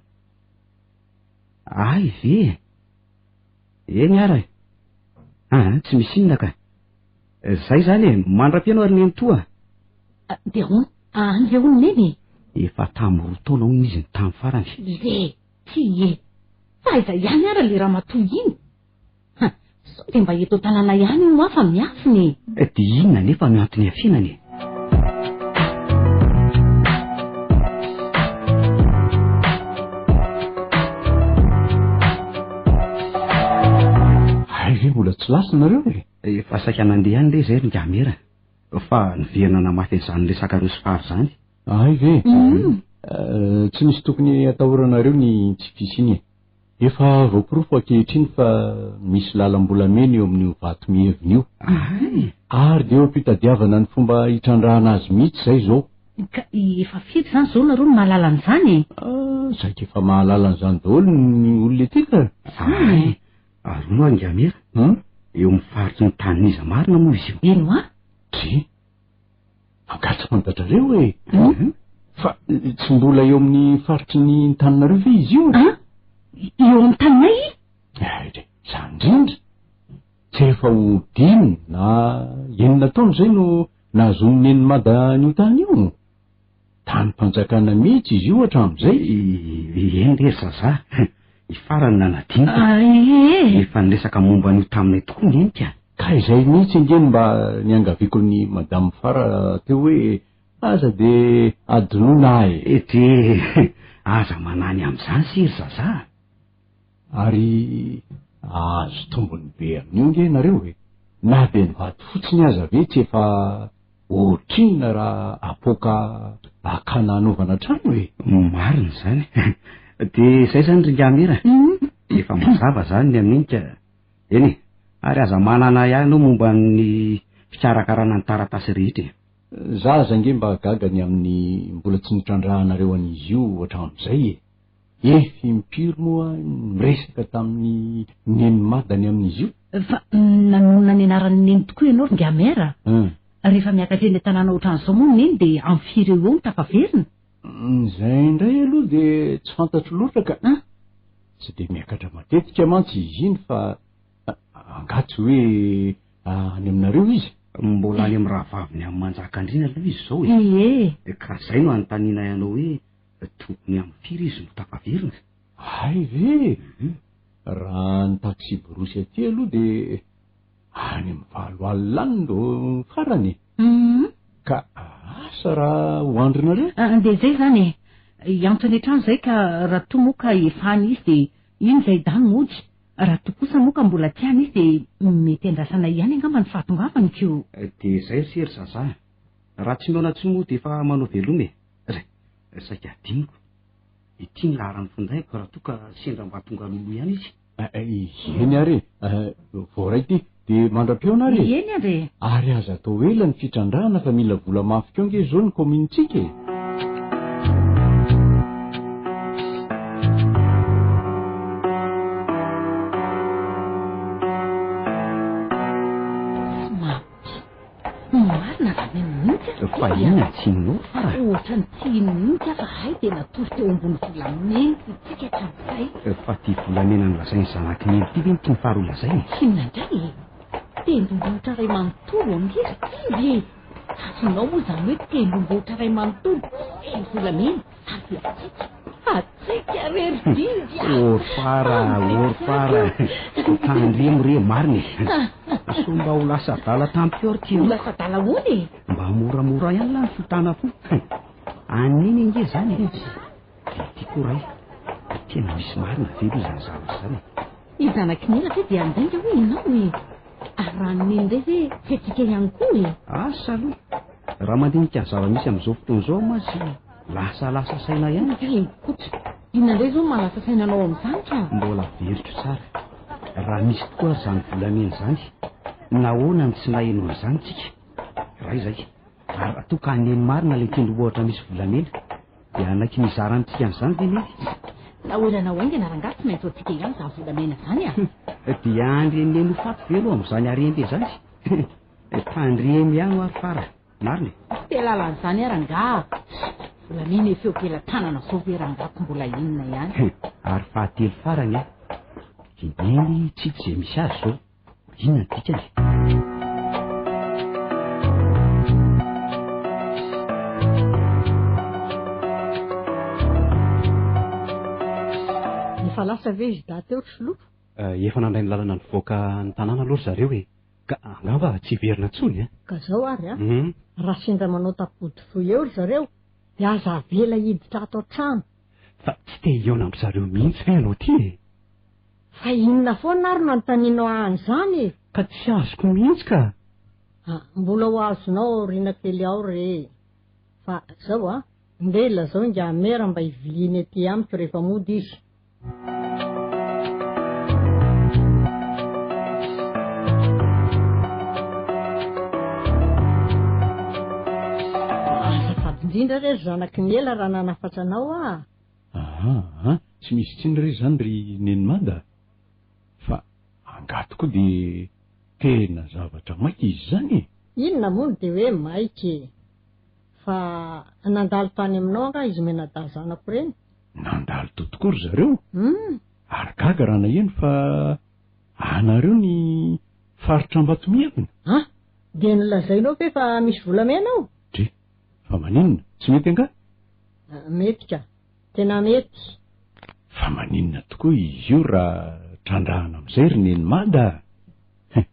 Ay ve? Eny ara e. Aa, tsy misy inona ka. Zay zany e, mandra-pihaino ary nenitoa. Dia ahoana? Any ve hono neny e? Efa tamin'ny roa taona hono izy no tamin'ny farany. Le, tsia e! Fa aiza ihany ara le ramatoa iny? Ha, sao dia mba eto an-tanàna ihany hono aho fa miafina e! Dia inona anefa no antony hiafinany e? Hay ve mbola tsy lasa nareo e? Efa saika nandeha ihany re izay ry Ngamera fa niverina namafy an'izany resakareo sy Fary izany. Hay ve? Tsy misy tokony atahoranareo ny tsy fisiany e. Efa voaporofo ankehitriny fa misy lalam-bolamena eo amin'io vato mihevina io. Hay! Ary dia eo am-pitadiavana ny fomba hitrandrahana azy mihitsy izay izao. Ka efa firy izany izao nareo no mahalala an'izany e? Ah, saika efa mahalala an'izany daholo ny olona ety ka. Hay! Ary hono hoa Ngamera, eo amin'ny faritry ny tanin'iza marina moa izy io? Eny hoa. Dry, angaha tsy fantatrareo e? Fa tsy mbola eo amin'ny faritry ny taninareo ve izy io? An? Eo amin'ny taninay? Dry, izany indrindra. Tsy efa ho dimy na enina taona izay no nahazoan'i Neny Mada an'io tany io. Tanim-panjakana mihitsy izy io hatramin'izay. Eny re ry zazah, i Fara no nanadino ka. Efa niresaka momba an'io taminay tokoa Neny ka. Ka izay mihitsy ange no mba niangaviako an'i Madame Fara teo hoe aza dia adinoina aho e. Dia aza manahy ny amin'izany se ry zazah. Ary hahazo tombony be amin'io ange ianareo e! Na dia ny vato fotsiny aza ve tsy efa ohatrinona raha apoaka hakana hanaovana trano e! Marina izany. Dia izay izany ry Ngamira. Efa mazava izany ny amin'iny ka. Eny e! Ary aza manana ahiahy ianao momba ny fikarakarana ny taratasy rehetra e! Za aza ange mba gaga ny amin'ny mbola tsy nitrandrahanareo an'izy io hatramin'izay e! Ef impiry moa aho niresaka tamin'i Neny Mada ny amin'izy io? Fa nanonona ny anaran'i Neny tokoa ianao ry Ingahy Maire a! Rehefa miakatra eny an-tanàna ohatran'izao moa Neny dia amin'ny firy eo ho eo no tafaverina? Izay indray aloha dia tsy fantatro loatra ka! Tsy dia miakatra matetika mantsy izy iny fa angaha tsy hoe any aminareo izy? Mbola any amin'ny rahavaviny any Manjakandriana aloha izy izao e! Ie! Ka izay no anontanianay anao hoe Tokony amin'ny firy izy no tafaverina? Hay ve? Raha ny taksiborosy aty aloha dia any amin'ny valo alina any no farany e. Ka asa raha ho andrinareo? Dia izay izany e. Hiantso any an-trano izay ka raha toa moa ka efa any izy dia iny izay dahy mody. Raha toa kosa moa ka mbola tsy any izy dia mety andrasanay ihany angamba ny fahatongavany ko. Dia izay ry se ry zazah. Raha tsy mihaona tsy mody efa manao veloma e. Ry, saika adinoko. Ity ny laharan'ny findaiko raha toa ka sendra mba tonga alohaloha ihany izy. Eny ary e, voaray ity. Dia mandra-pihaona ary e. Eny ary e. Ary aza atao ela ny fitrandrahana fa mila vola mafy koa ange izao ny kaominintsika e. Marina raha mino mihitsy aho. Fa inona ny tsy inoanao fara? Ohatran'ny tsy hino mihitsy aho fa hay dia natory teo ambony volamena isika hatramin'izay. Fa ity volamena nolazain'ny zanak'i Neny ity ve no tian'i Fara holazaina e? Inona indray e? Tendrombohitra iray manontolo ange ry Kindy e! Azonao moa izany hoe tendrombohitra iray manontolo feno volamena ary dia hatsiaka. Hatsiaka re ry Dindy a! Or fara, or fara. Tandremo re, marina e. Sao mba ho lasa adala tampoka eo ry Tiana. Ho lasa adala ahoana e? Mba moramora ihany lah ny fitana fo. An'iny ange izany e. Dia ity koa ray. Tena misy marina ve aloha izany zavatra izany e? I zanak'i Neny ve dia handainga hoy ianao e? Ary raha ny Neny indray ve tsy antsika ihany koa e? Asa aloha. Raha mandinika ny zava-misy amin'izao fotoana izao aho mantsy lasalasa saina ihany. Eny kotra. Inona indray izao no mahalasa saina anao amin'izany ka? Mbola averiko tsara. Raha misy tokoa ary izany volamena izany, nahoana no tsy naheno an'izany tsika? Iray izay. Ary raha toa ka haneno marina ilay tendrombohitra misy volamena, dia hanaiky ny hizara amintsika an'izany ve Neny? Na ho ela na ho haingana rangahy tsy maintsy ho antsika ihany izany volamena izany a! Dia andry an'i Neny ho faty ve aloha amin'izany harem-be izany? Tandremo ihany hoa ry Fara, marina e! Tsy te hahalala an'izany aho rangaha! Volamena efa eo am-pelatanana izao ve rangaha ko mbola inona ihany? Ary fahatelo farany an! I Neny tsy hita izay misy azy izao, inona ny dikany e? Efa lasa ve izy dahy teo ry Solofo? Efa nandray ny lalana nivoaka ny tanàna aloha ry zareo e! Ka angamba tsy hiverina intsony a! Ka zao ary a! Raha sendra manao tapody fohy eo ry zareo dia aza avela hiditra ato an-trano. Fa tsy te hihaona amin-dry zareo mihitsy ve ianao ity e? Fa inona foana ary no anontanianao ahy an'izany e? Ka tsy azoko mihitsy ka! Ah, mbola ho azonao aoriana kely ao re e! Fa zao a, ndeha ilazao ingahy Mera mba hiviliany aty amiko rehefa mody izy. Azafady indrindra re ry zanaky ny ela raha nanafatra anao aho. Aa, tsy misy tsiny re izany ry Neny Mada a! Fa angaha tokoa dia tena zavatra maika izy izany e? Inona moa no dia hoe maika e? Fa nandalo tany aminao angaha izy mianadahy zanako ireny? Nandalo tao tokoa ry zareo, ary gaga raha naheno fa anareo ny faritra Ambatomiavina. An! Dia nolazainao ve fa misy volamena ao? Dre! Fa maninona? Tsy mety angaha? Mety ka! Tena mety! Fa maninona tokoa izy io raha trandrahana amin'izay ry Neny Mada a! Hein!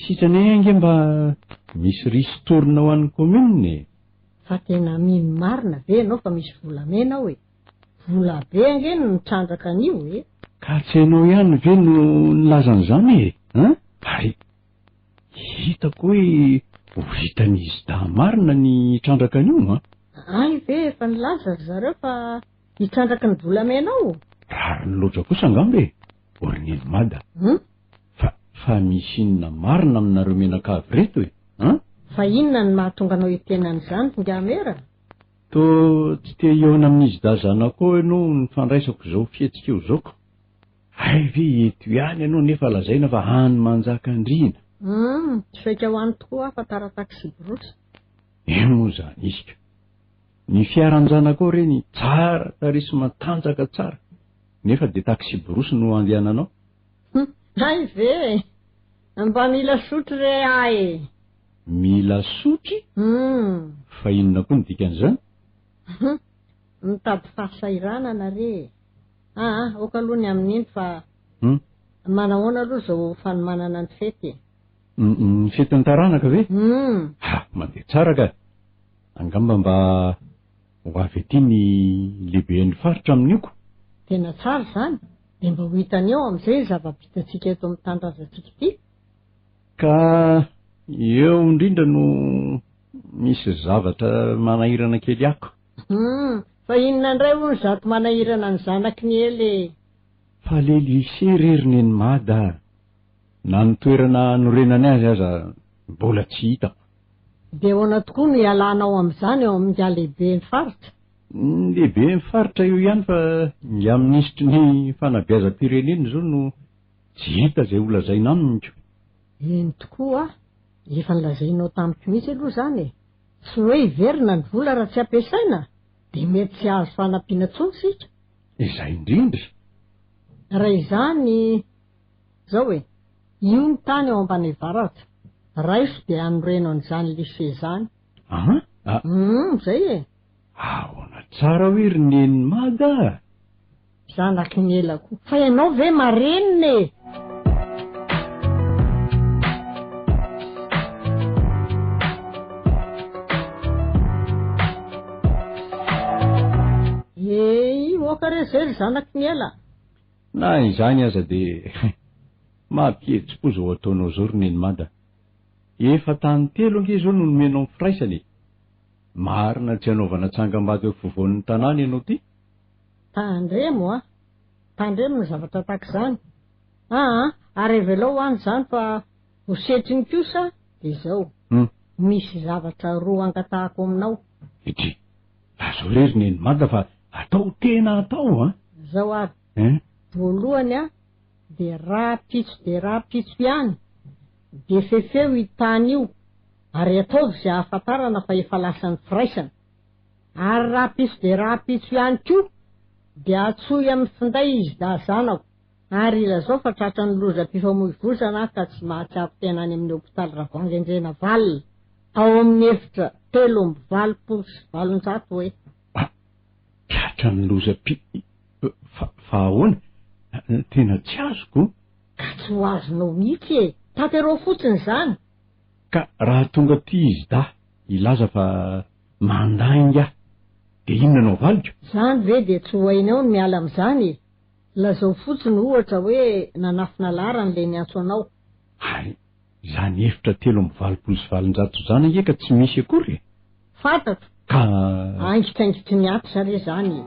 Sitrana e ange mba misy ristourne ho an'ny commune e! Fa tena mino marina ve ianao fa misy volamena ao e? Vola be ange no mitrandraka an'io e! Ka tsy ianao ihany ve no nilaza an'izany e? An? Ary hitako hoe ho vitan'izy dahy marina ny hitrandraka an'io an! Hay ve efa nilaza ry zareo fa hitrandraka ny volamena ao? Rariny loatra kosa angamba e! Ry Mada. Hum? Fa, fa misy inona marina aminareo mianakavy ireto e? An? Fa inona no mahatonga anao hiteny an'izany ry Ngamera? Toa tsy te hihaona amin'izy dahy zanakao ianao ny fandraisako izao fihetsika io izao ko. Hay ve eto ihany ianao nefa lazaina fa any Manjakandriana? Hum, tsy saika ho any tokoa aho fa tara taksiborosy. Eo moa izany izy ka. Ny fiaran-janakao ireny tsara tarehy sy matanjaka tsara nefa dia taksiborosy no andehananao. Hay ve e! Mba mila sotry re aho e! Mila sotry? Hum. Fa inona koa no dikan'izany? Hum. Mitady fahasahiranana re e! Aa, aoka aloha ny amin'iny fa Hum. manahoana aloha izao fanomanana ny fety e? Ny fetin'ny taranaka ve? Hum. Ha, mandeha tsara ka! Angamba mba ho avy aty ny lehiben'ny faritra amin'io ko! Tena tsara izany! Dia mba ho hitany eo amin'izay ny zava-bitantsika eto amin'ny tanindrazantsika ity. Ka eo indrindra no misy zavatra manahirana kely ako. Hum, fa inona indray hono izato manahirana ny zanaky ny ela e? Fa le lycée re ry neny Mada a! Na ny toerana hanorenany azy aza mbola tsy hitako. Dia ahoana tokoa no hialanao amin'izany eo amin'ingahy lehiben'ny faritra? Ny lehiben'ny faritra eo ihany fa ingahy minisitry ny fanabeazam-pirenena izao no tsy hita izay ho lazaina aminy ko. Eny tokoa, efa nolazainao tamiko mihitsy aloha izany e! Tsy hoe hiverina ny vola raha tsy ampiasaina dia mety tsy hahazo fanampiana intsony isika. Izay indrindra. Raha izany, izao e, io ny tany ao Ambanivaratra, raiso dia anoreno an'izany lycée izany. An? A. Hum, izay e! Ahoana tsara hoe ry neny Mada a? Zanaky ny ela koa. Fa ianao ve marenina e? Eii, oka re zay ry zanaky ny ela. Na izany aza dia mampihetsi-po izao ataonao izao ry neny Mada. Efa tany telo ange izao no nomenao ny firaisana e! Marina tsy hanaovana tsangambato eo afovoan'ny tanàna ianao ity? Tandremo a! Tandremo ny zavatra tahaka izany. Aa, ary avelao ho any izany fa ho setriny kosa dia izao. Misy zavatra roa angatahako aminao. Ity, lazao re ry Neny Mada fa atao tena atao an! Izao ary, voalohany a, dia rahampitso dia rahampitso ihany dia fefeo io tany io ary ataovy izay ahafantarana fa efa lasan'ny firaisana. Ary rahampitso dia rahampitso ihany koa dia antsoy amin'ny finday izy dahy zanako ary ilazao fa tratran'ny lozam-pifamoivozana aho ka tsy mahatsiaro tena any amin'ny hopitaly Ravoahangy Andrianavalona ao amin'ny efitra 883 hoe. Ah! Tratran'ny lozam-pi. Fa, fa ahoana? tena tsy azoko. Ka tsy ho azonao mihitsy e! Tanterao fotsiny izany. Ka raha tonga aty izy dahy hilaza fa mandainga aho, dia inona no havaliko? Izany ve dia tsy ho hainao ny miala amin'izany e? Lazao fotsiny ohatra hoe nanafina laharana ilay niantso anao. Hay, izany efitra 883 izany ange ka tsy misy akory e! Fantatro. Ka. Aingitraingitry ny aty re izany e!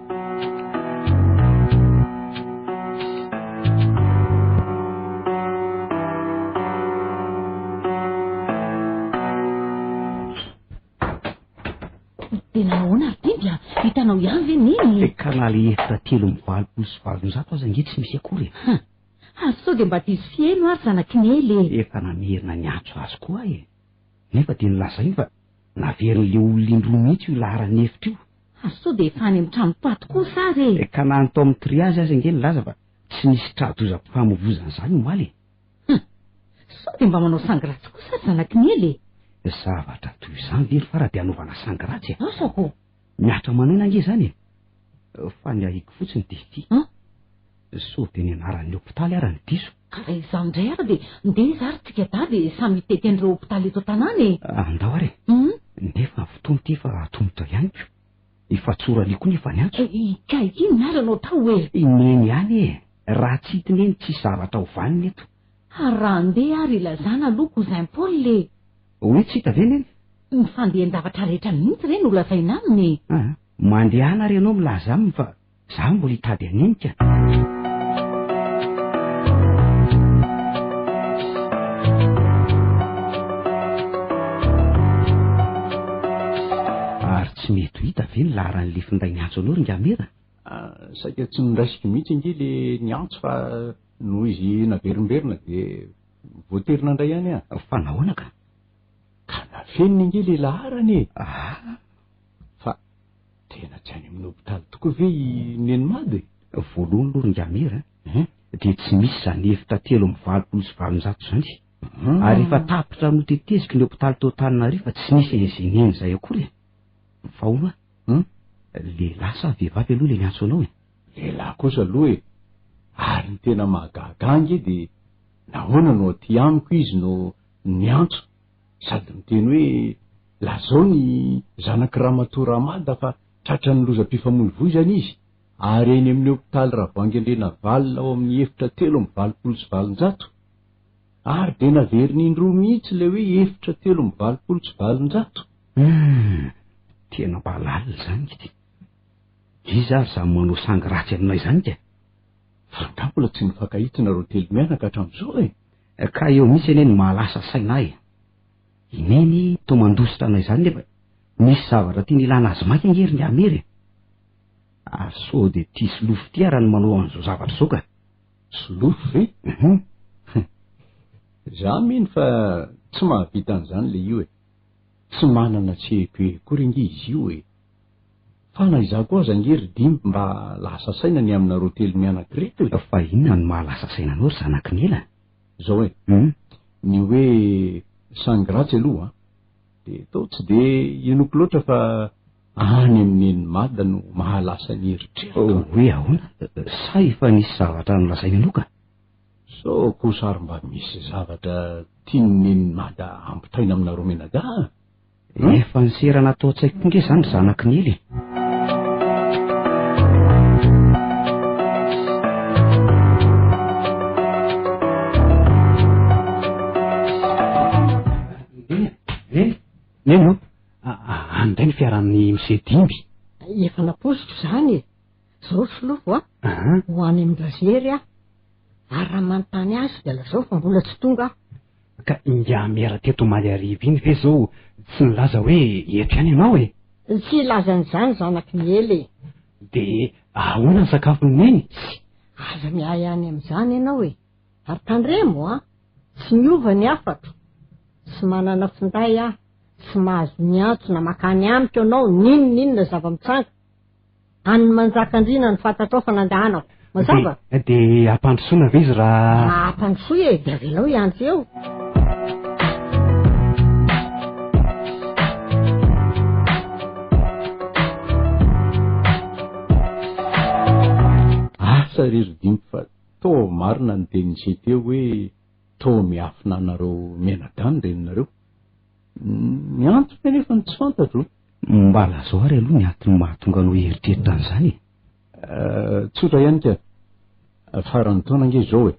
Tena ahoana ry Dimby a? Hitanao ihany ve neny? Ka na le efitra 883 aza ange tsy misy akory e. Hum. Ary sao dia mba diso fiheno ary zanak'i Nely e? Efa namerina niantso azy koa aho e. Nefa dia nolazainy fa naverin'le olona indroa mihitsy io laharan'ny efitra io. Ary sao dia efa any amin'ny tranom-paty kosa ary e? Ka na ny tao amin'ny triage aza ange nilaza fa tsy nisy tra-dozam-pifamoivozana izany omaly e. Hum! Sao dia mba manao sangy ratsy kosa ry zanak'i Nely e? Zavatra toy izany ve ry Fara dia hanaovana sangy ratsy e? Asa ko! Mihatra aman'aina ange izany e! Fa ny ahiako fotsiny dia ity. An? Sao dia ny anaran'ny hopitaly ara no diso? Ka raha izany indray ary dia ndeha iza ary tsika dahy dia samy hitety an'ireo hopitaly eto an-tanàna e! Andao ary e! Hum? Nefa ny fotoana ity efa atomotra ihany ko! Efa tsorany koa nefa ny antso. Ka inona ary anao tao e? I Neny ihany e! Raha tsy hita Neny tsisy zavatra ho vanona eto. Ary raha handeha ary ilazana aloha cousin Paul e! Hoe tsy hita ve Neny? Ny fandehan-javatra rehetra mihitsy re no lazaina aminy e! Aa! Mandehana ary ianao milaza aminy fa za mbola hitady an'i Neny ka! Ary tsy mety ho hita ve ny laharan'ilay finday niantso anao ry Ngamera? Saika tsy noraisiko mihitsy ange le niantso fa noho izy naverimberina dia voatery nandray ihany aho. Fa nahoana ka? Ka nafeniny ange le laharana e! Ah! Fa tena tsy any amin'ny hopitaly tokoa ve i Neny Mada e? Voalohany aloha ry Ngamera dia tsy misy izany efitra 883 izany. Ary efa tapitra noteteziko ny hopitaly tao Antananarivo fa tsy nisy an'izay Neny izay akory e! Fa hono hoa, Hum? Lehilahy sa vehivavy aloha ilay niantso anao e? Lehilahy kosa aloha e! Ary ny tena mahagaga ahy ange dia nahoana no aty amiko izy no niantso sady miteny hoe lazao ny zanak'i Ramatoa Ramada fa tratran'ny lozam-pifamoivoizana izy ary eny amin'ny hopitaly Ravoahangy Andrianavalona ao amin'ny efitra 883. Ary dia naveriny indroa mihitsy ilay hoe efitra 883. Humm! Tena mba lalina izany ity. Iza ary izany manao sangy ratsy aminay izany ka? Fa angaha mbola tsy nifankahita nareo telo mianaka hatramin'izao e? Ka eo mihitsy anie no mahalasa saina ahy e! I Neny toa mandositra anay izany nefa misy zavatra tiany ilana azy maika ange ry Ngamera e! Ary sao dia ity Solofo ity ara no manao an'izao zavatra izao ka! Solofo ve? Hum! Za mino fa tsy mahavita an'izany le io e! Tsy manana tsy haiko akory ange izy io e! Fa na izaho koa aza ange ry Dimby mba lasa saina ny aminareo telo mianaka ireto e! Fa inona no maha lasa saina anao ry zanak'i Nela? Izao e! Hum? Ny hoe sangy ratsy aloha an! Dia toa tsy dia inoako loatra fa any amin'i Neny Mada no maha lasa ny eritreritro. Hoe ahoana? Sa efa nisy zavatra nolazainy anao ka? Sao kosa ary mba misy zavatra tian'i Neny Mada hampitaina aminareo mianadahy a? Efa niserana tao an-tsaiko koa nge izany ry zanak'i Nely e! Neny, Neny ô, any indray ny fiaran'ny Mse Dimby. Efa nampoiziko izany e! Izao ry Solofo a, ho any amin-dRazery aho, ary raha manontany azy dia lazao fa mbola tsy tonga aho. Ka ingahy Mera teto omaly hariva iny ve izao tsy nilaza hoe eto ihany ianao e? Tsy hilaza an'izany zanaky ny ela e! Dia ahoana ny sakafon'i Neny? Tsia, aza miahy any amin'izany ianao e! Ary tandremo an! Tsy miova ny hafatro. Tsy manana finday aho, tsy mahazo miantso na mankany amiko ianao n'inon'inona zava-mitranga. Any Manjakandriana no fantatrao fa nandehanako. Mazava? Dia ampandrosoina ve izy raha. Ampandrosoy e, dia avelao hiandry eo. Asa re ry Dimby fa toa. marina ny tenin'i Se teo hoe toa miafina anareo mianadahy ny reninareo. Ny antony anefa no tsy fantatro. Mba lazao ary aloha ny antony mahatonga anao hieritreritra an'izany e! Tsotra ihany ka. Faran'ny taona ange izao e!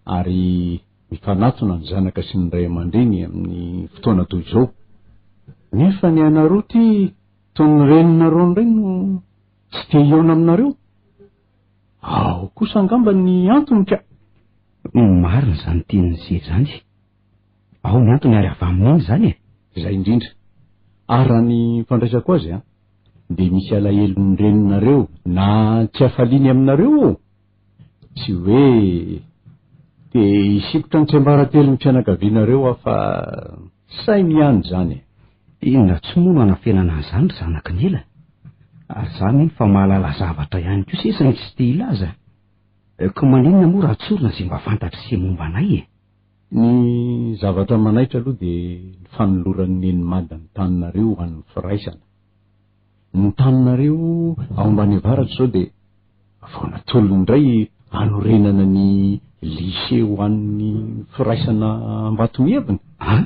Ary mifanatona ny zanaka sy ny ray aman-dreny amin'ny fotoana toy izao. Nefa ny anareo ity toy ny reninareo indray no tsy te hihaona aminareo. Ao kosa angamba ny antony ka. Marina izany tenin'i Ze izany. Ao ny antony ary avy amin'iny izany e! Izay indrindra. Ary raha ny fandraisako azy an, dia misy alahelon'ny reninareo na tsy hafaliany aminareo ô! Tsy hoe te hisikotra ny tsiambaratelon'ny fianakavianareo aho fa saino ihany izany e! Inona tsy moa no anafenana an'izany ry zanaky ny ela? Ary za mino fa mahalala zavatra ihany koa se saingy tsy te hilaza. Ko maninona moa raha tsorina izay mba fantatry se momba anay e? Ny zavatra manaitra aloha dia ny fanoloran'i Neny Mada ny taninareo ho an'ny firaisana. Ny taninareo ao Ambaniavaratra izao dia vao natolony indray hanorenana ny lycée ho an'ny firaisana Ambatomihevina. An?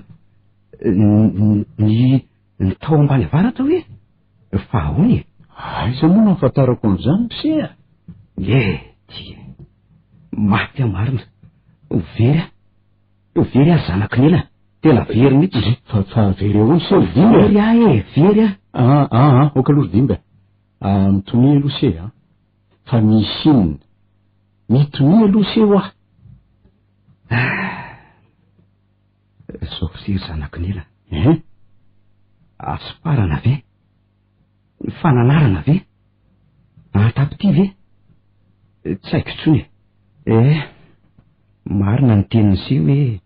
Ny ny tao Ambaniavaratra hoe? Fa ahoana e? Aiza moa no ahafantarako an'izany ry se a? Ie, ty e. Maty aho marina. Ho very aho. Ho very aho zanaky ny ela. Tena very mihitsy. Fa, fa very ahoana se ry Dimby a? Very aho e, very aho. Ah, ah, ah, ok aloha ry Dimby a. Ah, mitonia aloha se a. Fa misy inona? Mitonia aloha se hoa. Ah. Zao se ry zanaky ny ela. Eh? Hasoparana ve? Ny fananarana ve? Ahatapity ve? Tsy haiko intsony e. Eh, marina ny tenin'i se hoe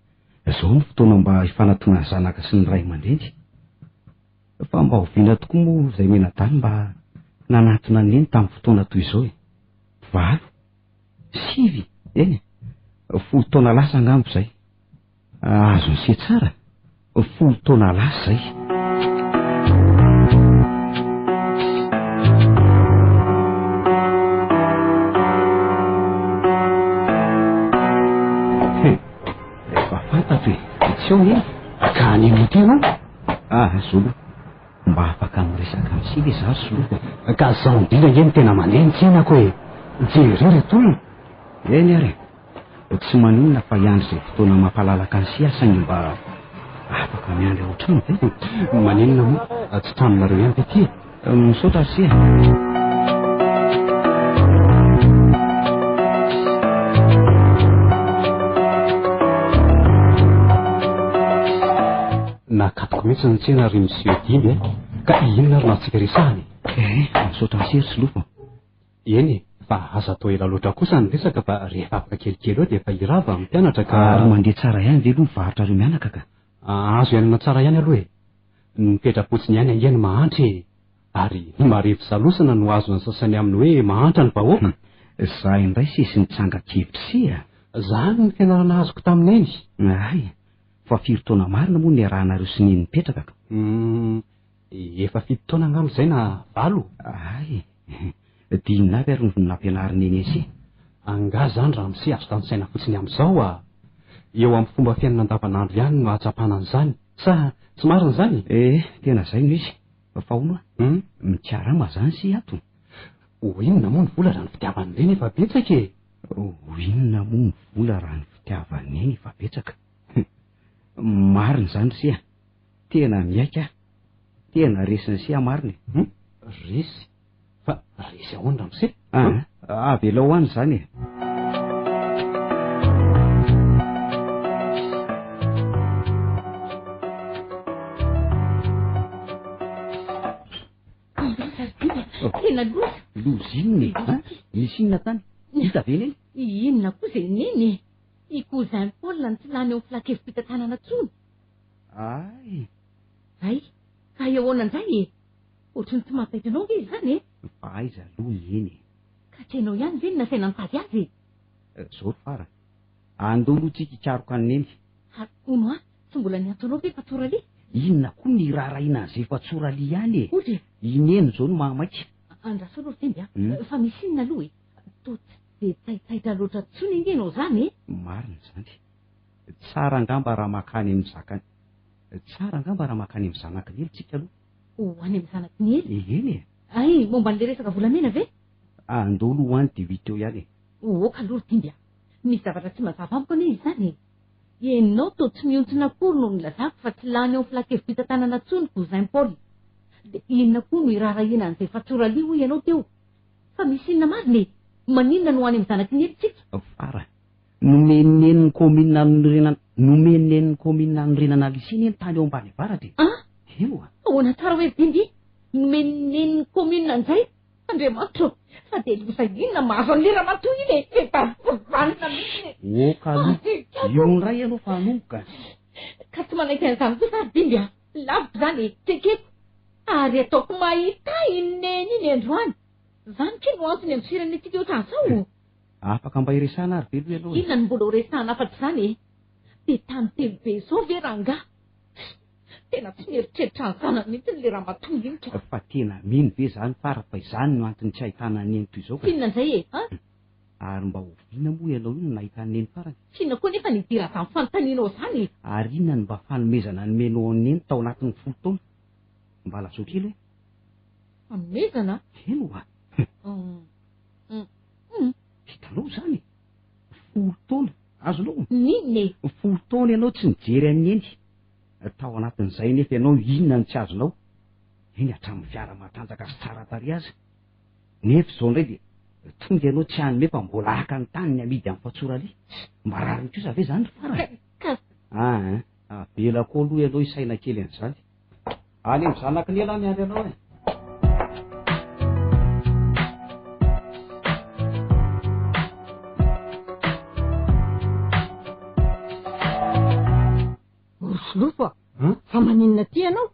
izao no fotoana mba hifanatonan'ny zanaka sy ny ray aman-dreny. Fa mba oviana tokoa moa izay mianadahy mba nanatona an'i Neny tamin'ny fotoana toy izao e? Valo? Sivy? Eny e, folo taona lasa angamba izay. Azon'i se tsara? Folo taona lasa izay. Efa fantatro e, tsy ao neny. Ka haninona ity ianao? Ah, Zolo, mba afaka miresaka amin'i se ve za ry Solofo e? Ka zao indrindra ange no tena mandeha ny tsenako e! Jereo ry tolona. Eny ary e! Tsy maninona fa hiandry izay fotoana mampalalaka an'i Sia saingy mba afaka miandry ao an-trano ve? Maninona moa? Tsy tranonareo ihany ve ity e? Misaotra ry Sia. Nakatoko mihitsy ny tsena ry Monsieur Dimby e! Ka inona ary no azontsika resahana e? Eh, misaotra an'i Sia ry Solofo. Eny e, fa aza atao ela loatra kosa ny resaka fa rehefa afaka kelikely eo dia efa hirava ny mpianatra ka. Ary mandeha tsara ihany ve aloha ny varotrareo mianaka ka? Azo iainana tsara ihany aloha e. Ny mipetra-potsiny ihany ange no mahantra e. Ary ny marivo salosana no azon'ny sasany amin'ny hoe mahantra ny vahoaka. Za indray sesy nitsangan-kevitra se a! Zany ny fianarana azoko tamin'i Neny. Hay, fa firy taona marina moa niarahanareo sy Neny nipetraka ka? Humm, efa fito taona angamba izay na valo. Hay, Dia inona avy ary no nampianarin'i Neny an'se? Angaha izany ramose azo tanisaina fotsiny amin'izao a! Eo amin'ny fomba fiainana andavanandro ihany no ahatsapana an'izany, sa tsy marina izany e? Eh, tena izay no izy. Fa hono hoa, mikarama izany se ato? Ho inona moa ny vola raha ny fitiavan'i Neny efa betsaka e? Ho inona moa ny vola raha ny fitiavan'i Neny efa betsaka? Marina izany ry se a! Tena miaiky aho. Tena resin'i se aho marina e! Resy? Fa resy ahoana ramose? Ah, avelao any izany e. Tena loza. Loza inona e? Ha? Nisy inona tany? Hita ve neny? Inona koa izay neny e? I cousin Paul no tsy lany eo amin'ny filan-kevi-pitantanana intsony. Ay. Ay, ka ahoana indray e? Ohatry ny tsy mahataitra anao ange izany e! Fa aiza aloha Neny e? Ka tsy hainao ihany ve ny nasaina nitady azy e? Zao ry Fara, andao aloha tsika hikaroka an'i Neny. Ary hono aho, tsy mbola niantso anao ve Fatsoralia? Inona koa ny hiraharahiana an'izay Fatsoralia ihany e? Hoy e! I Neny izao no mahamaika. Andraso aloha ry Dimby a! Fa misy inona aloha e? Toa tsy. dia taitaitra loatra intsony ange ianao izany e! Marina izany. Tsara angamba raha mankany amin'ny zakany. Tsara angamba raha mankany amin'ny zanak'i Nely tsika aloha. Ho any amin'ny zanak'i Nely? Eny e! Hay, momba an'ilay resaka volamena ve? Andao aloha ho any dia ho hita eo ihany e! Oka aloha ry Dimby a! Misy zavatra tsy mazava amiko anie izany e! Ianao toa tsy mihontsina akory no nilazako fa tsy lany ao amin'ny filan-kevi-pitantanana intsony Cousin Paul. Dia inona koa no iraharahiana an'izay fatsoralia hoy ianao teo? Fa misy inona marina e? Maninona no any amin'ny zanak'i Neny tsika? Fara, nomen'i Neny ny kaominina hanorenana, nomen'i Neny ny kaominina hanorenana lycée anie ny tany ao ambany avaratra e! An! Eo a! Ahoana tsara hoe ry Dimby? Nomen'i Neny ny kaominina indray? Andriamanitra ô! Fa dia loza inona mahazo an'ilay ramatoa iny e? Vehivavy tsy vanona mihitsy e! Oka aloha, io indray ianao fa hanomboka. Ka tsy manaiky an'izany kosa ary Dimby a! Laviko izany e! Tsy ekeko! Ary ataoko mahita iny Neny iny androany! Izany kay no antony andosirany antsika ohatran'izao? Afaka mba hiresahana ary ve aloha ianao e? Inona no mbola ho resahana afa-tsy izany e? Dia tany telo be izao ve rangahy? Tena tsy mieritreritra ny zanany mihitsy ilay ramatoa iny ka. Fa tena mino ve izany fara fa izany no antony tsy ahitana an'i Neny toy izao ka? Tsinona indray e! An? Ary mba oviana moa ianao io no nahita an'i Neny farany? Tsinona koa nefa ny idiran'izany fanontanianao izany e! Ary inona no mba fanomezana nomenao an'i Neny tao anatin'ny folo taona? Mba lazao kely hoe. Fanomezana? Eny oa! Hitanao izany e! Folo taona! Azonao? N'inona e? Folo taona ianao tsy nijery an'i Neny. Tao anatin'izay anefa ianao inona no tsy azonao? Eny hatramin'ny fiara matanjaka sy tsara tarehy aza. Nefa izao indray dia tonga ianao tsy hanome fa mbola haka ny tany ny amidy amin'ny fatsoralia. Mba rariny kosa ve izany ry farany? Ka. Aa, avelako aloha ianao hisaina kely an'izany. Any amin'ny zanaky ny ela miandry anao e. Solofo a! Fa maninona aty ianao?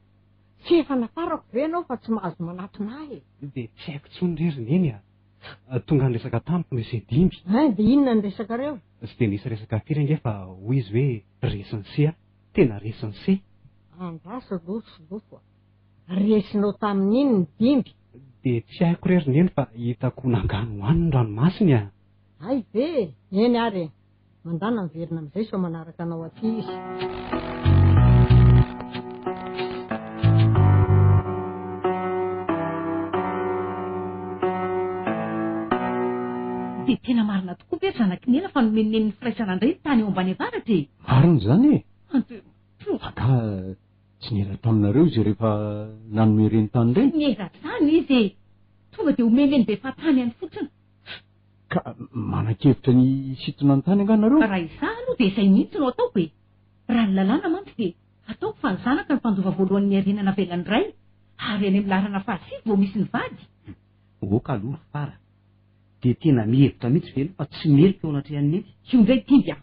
Tsy efa nafarako ve ianao fa tsy mahazo manatona ahy e? Dia tsy haiko intsony re ry Neny a! Tonga niresaka tamiko Monsieur Dimby. Hein, dia inona ny resakareo? Tsy dia nisy resaka firy ange fa hoy izy hoe resin'i se aho. Tena resin'i se. Andraso aloha Solofo a! Resinao tamin'iny ny Dimby? Dia tsy haiko re ry Neny fa hitako nanganohano ny ranomasiny a! Hay ve e! Eny ary e! Mandàna miverina amin'izay sao manaraka anao aty izy. Dia tena marina tokoa ve ry zanak'i Nena fa nomen'i Neny ny firaisana indray ny tany eo ambany avaratra e? Marina izany e! Andriamatoa! Angaha tsy niera taminareo izy rehefa nanome ireny tany ireny? Tsy niera izany izy e! Tonga dia omeny eny Befahatany any fotsiny. Ka manan-kevitra ny hisintona ny tany angaha nareo? Raha izaho aloha dia izay mihitsy no ataoko e! Raha ny lalàna mantsy dia ataoko fa ny zanaka no mpandova voalohany ny harena navelan'ny ray, ary any amin'ny laharana fahasivy vao misy ny vady. Ok aloha ry Fara, dia tena mihevitra mihitsy ve ianao fa tsy meloka eo anatrehan'i Neny? Io indray Dimby a!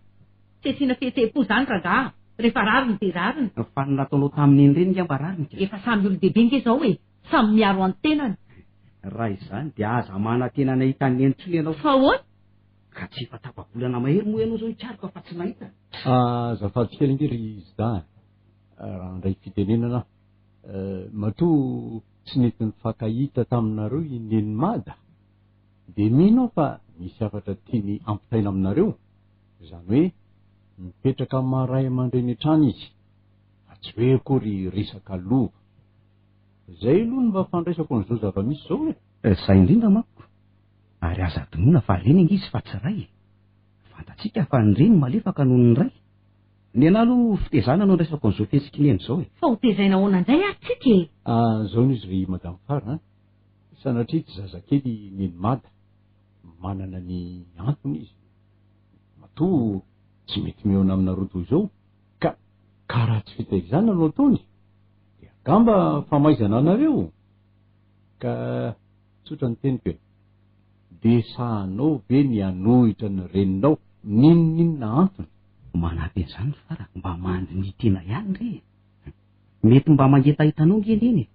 Tsy asiana fihetseham-po izany rangaha a! Rehefa rariny dia rariny. Fa ny nataonao tamin'i Neny ireny angaha mba rariny ka? Efa samy olon-dehibe ange izao e! Samy miaro ny tenany. Raha izany dia aza manantena ny hahita an'i Neny intsony ianao. Fa ahoana? Ka tsy efa tapa-bolana mahery moa ianao izao hikaroka fa tsy nahita? Azafady kely ange ry Zda a! Raha handray fitenenana aho. Matoa tsy nety nifankahita taminareo i Neny Mada dia mino aho fa misy hafatra tiany hampitaina aminareo, izany hoe mipetraka amin'ny maha ray aman-dreny hatrany izy fa tsy hoe akory resaka lova. Izay aloha no mba fandraisako an'izao zava-misy izao e! Izay indrindra manko, ary aza adinoina fa reny ange izy fa tsy ray e! Fantatsika fa ny reny malefaka noho ny ray. Ny anah aloha fitezana no andraisako an'izao fihetsik'i Neny izao e! Fa ho tezaina ahoana indray ary tsika e? Ah, izao no izy ry Madame Fara a! Sanatria tsy zazakely i Neny Mada, manana ny antony izy, matoa tsy mety mihaona aminareo toy izao, ka ka raha tsy fitaizana no ataony, Dia angamba famaizana anareo? Ka tsotra ny teniko e! Dia sahanao ve ny hanohitra ny reninao n'inon'inona antony? Manampy an'izany ry Fara, mba mandiniha tena ihany re e! Mety mba mangetaheta anao nge Neny e!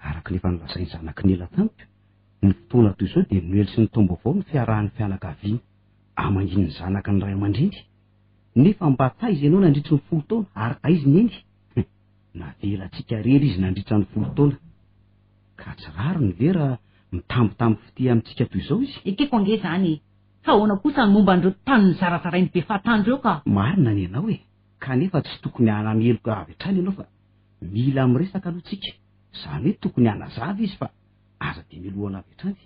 Araka ny efa nolazain'ny zanak'i Nela tamiko, ny fotoana toy izao dia Noely sy ny taom-baovao no fiarahan'ny fianakaviana amangian'ny zanaky ny ray aman-dreny. Nefa mba taiza ianao nandritry ny folo taona ary taiza i Neny? Navelantsika irery izy nandritra ny folo taona. Ka tsy rariny ve raha mitambitamby fitia amintsika toy izao izy? Ekeko ange izany e! Fa ahoana kosa ny momba an'ireo tany nozarazarain'ny be fahatany ireo ka? Marina ny anao e! Kanefa tsy tokony hanameloka avy hatrany ianao fa mila miresaka aloha tsika. Izany hoe tokony hanazava izy fa aza dia melohana avy hatrany.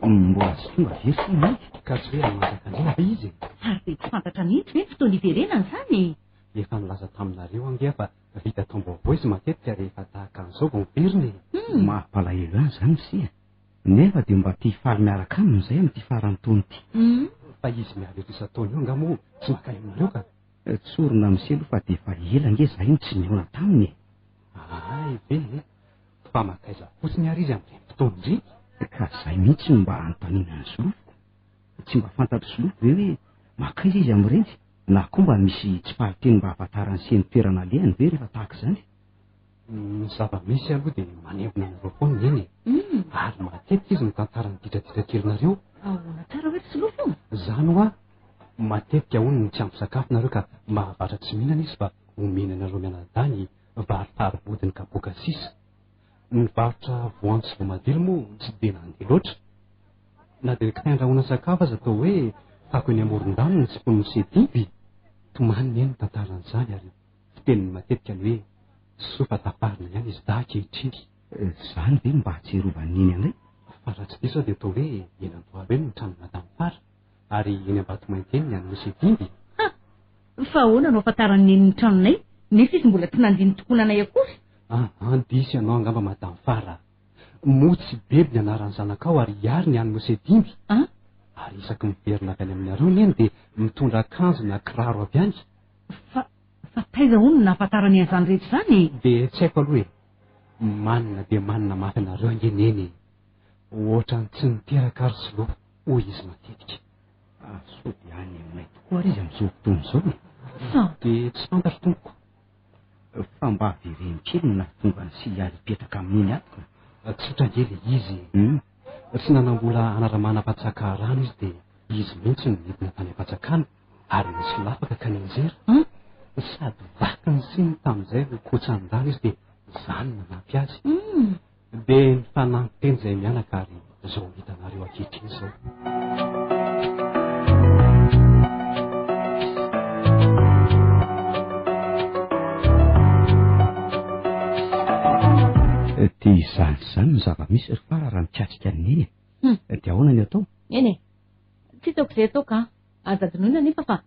Mbola tsy tonga ve ry Neny? Ka tsy hoe any Manjakandriana ve izy e? Ary dia tsy fantatra mihitsy ve ny fotoana hiverenany izany e? Efa nilaza taminareo ange aho fa vita taom-baovao izy matetika rehefa tahaka an'izao vao miverina e! Mampalahelo ihany izany ry se a! Nefa dia mba te hifaly miaraka aminy izay amin'ity faran'ny taona ity. Fa izy miala eto isan-taona io angaha moa tsy maka aminareo ka? Tsorina amin'i se aloha fa dia efa ela ange izahay no tsy nihaona taminy e! Hay ve e! Fa mankaiza fotsiny ary izy amin'ireny fotoana ireny? Ka izay mihitsy no mba anontaniana an'i Solofoko. Tsy mba fantatr'i Solofo ve hoe mankaiza izy amin'ireny? Na koa mba misy tsipaliteny mba ahafantaran'i se ny toerana alehany ve rehefa tahaka izany? Ny zava-misy aloha dia manembona anareo foana Neny e! Ary matetika izy mitantara ny ditraditra kelinareo. Ahoana tsara hoe ry Solofo? Izany hoa, matetika hono no tsy ampy sakafo nareo ka mahavatra tsy mihinana izy fa omeny anareo mianadahy ny vary fari-bodiny kapoaka sisa. Ny varotra voanjo sy voamadilo moa tsy dia nandeha loatra. Na dia ny kitay andrahoana sakafo aza toa hoe fako eny amoron-drano ny tsipon'ny miseho biby. Tomany Neny ny tantaran'izany ary fiteniny matetika ny hoe soa fa tafarina ihany izy dahy ankehitriny. Izany ve no mba ahatsiarovan'i Neny anay? Fa raha tsy diso aho dia toa hoe eny Andohalo eny ny tranon'i Madame Fara ary eny Ambatomainty eny ny an'i Monsieur Dimby. Ha! Fa ahoana no ahafantaran'i Neny ny tranonay nefa izy mbola tsy nandia ny tokonanay akory? An an, diso ianao angamba Madame Fara a! Moa tsy Beby ny anaran'ny zanakao ary Ihary ny an'i Monsieur Dimby? An? Ary isaky miverina avy any aminareo Neny dia mitondra akanjo na kiraro avy any. Fa, fa taiza hono no nahafantarany an'izany rehetra izany e? Dia tsy haiko aloha e! Manina dia manina mafy anareo ange Neny e! Ohatran'ny tsy niteraka ary Solofo hoy izy matetika. Ah, sao dia any aminay tokoa ary izy amin'izao fotoana izao e? Sa. Dia tsy fantatro tompoko. Fa mba avereno kely ny nahatonga an'i Silia hipetraka amin'iny ato ka. Tsotra ange ilay izy e! Tsy nanam-bola hanaramana ampatsaka rano izy dia izy mihitsy no nidina tany am-patsakana ary nisy lafaka ka nianjera. Sady vaky ny siny tamin'izay no kotsan-drano izy dia izaho no nanampy azy. Dia nifanampy teny izahay mianaka ary izao hitanareo ankehitriny izao. Dia izany izany ny zava-misy ry Fara raha mikasika an'i Neny e. Dia ahoana ny atao? Eny e. Tsy hitako izay atao ka. Aza adinoina anefa fa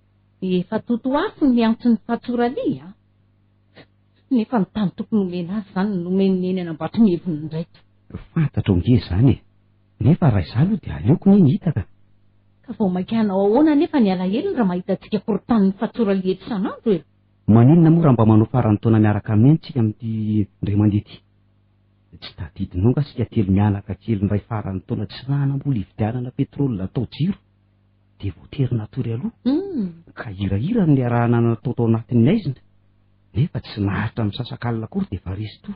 efa totoafo ny antson'ny Fatsoralia a. Nefa ny tany tokony homena azy izany no nomen'i Neny an'Ambatomiheviny indray. Fantatro ange izany e. Nefa raha izaho aloha dia aleoko Neny hita ka. Ka vao mainka hanao ahoana anefa ny alahelony raha mahita antsika korontanin'ny Fatsoralia eto isan'andro e. Maninona moa raha mba manao faran'ny taona miaraka amin'i Neny tsika amin'ity indray mandeha ity? Tsy tadidinao nga isika telo mianaka kely indray faran'ny taona tsy nanam-bola hividianana pétrole atao jiro dia voatery natory aloha ka hirahira no niarahana natao tao anatin'ny haizina nefa tsy naharitra misasak'alina akory dia efa resy toa.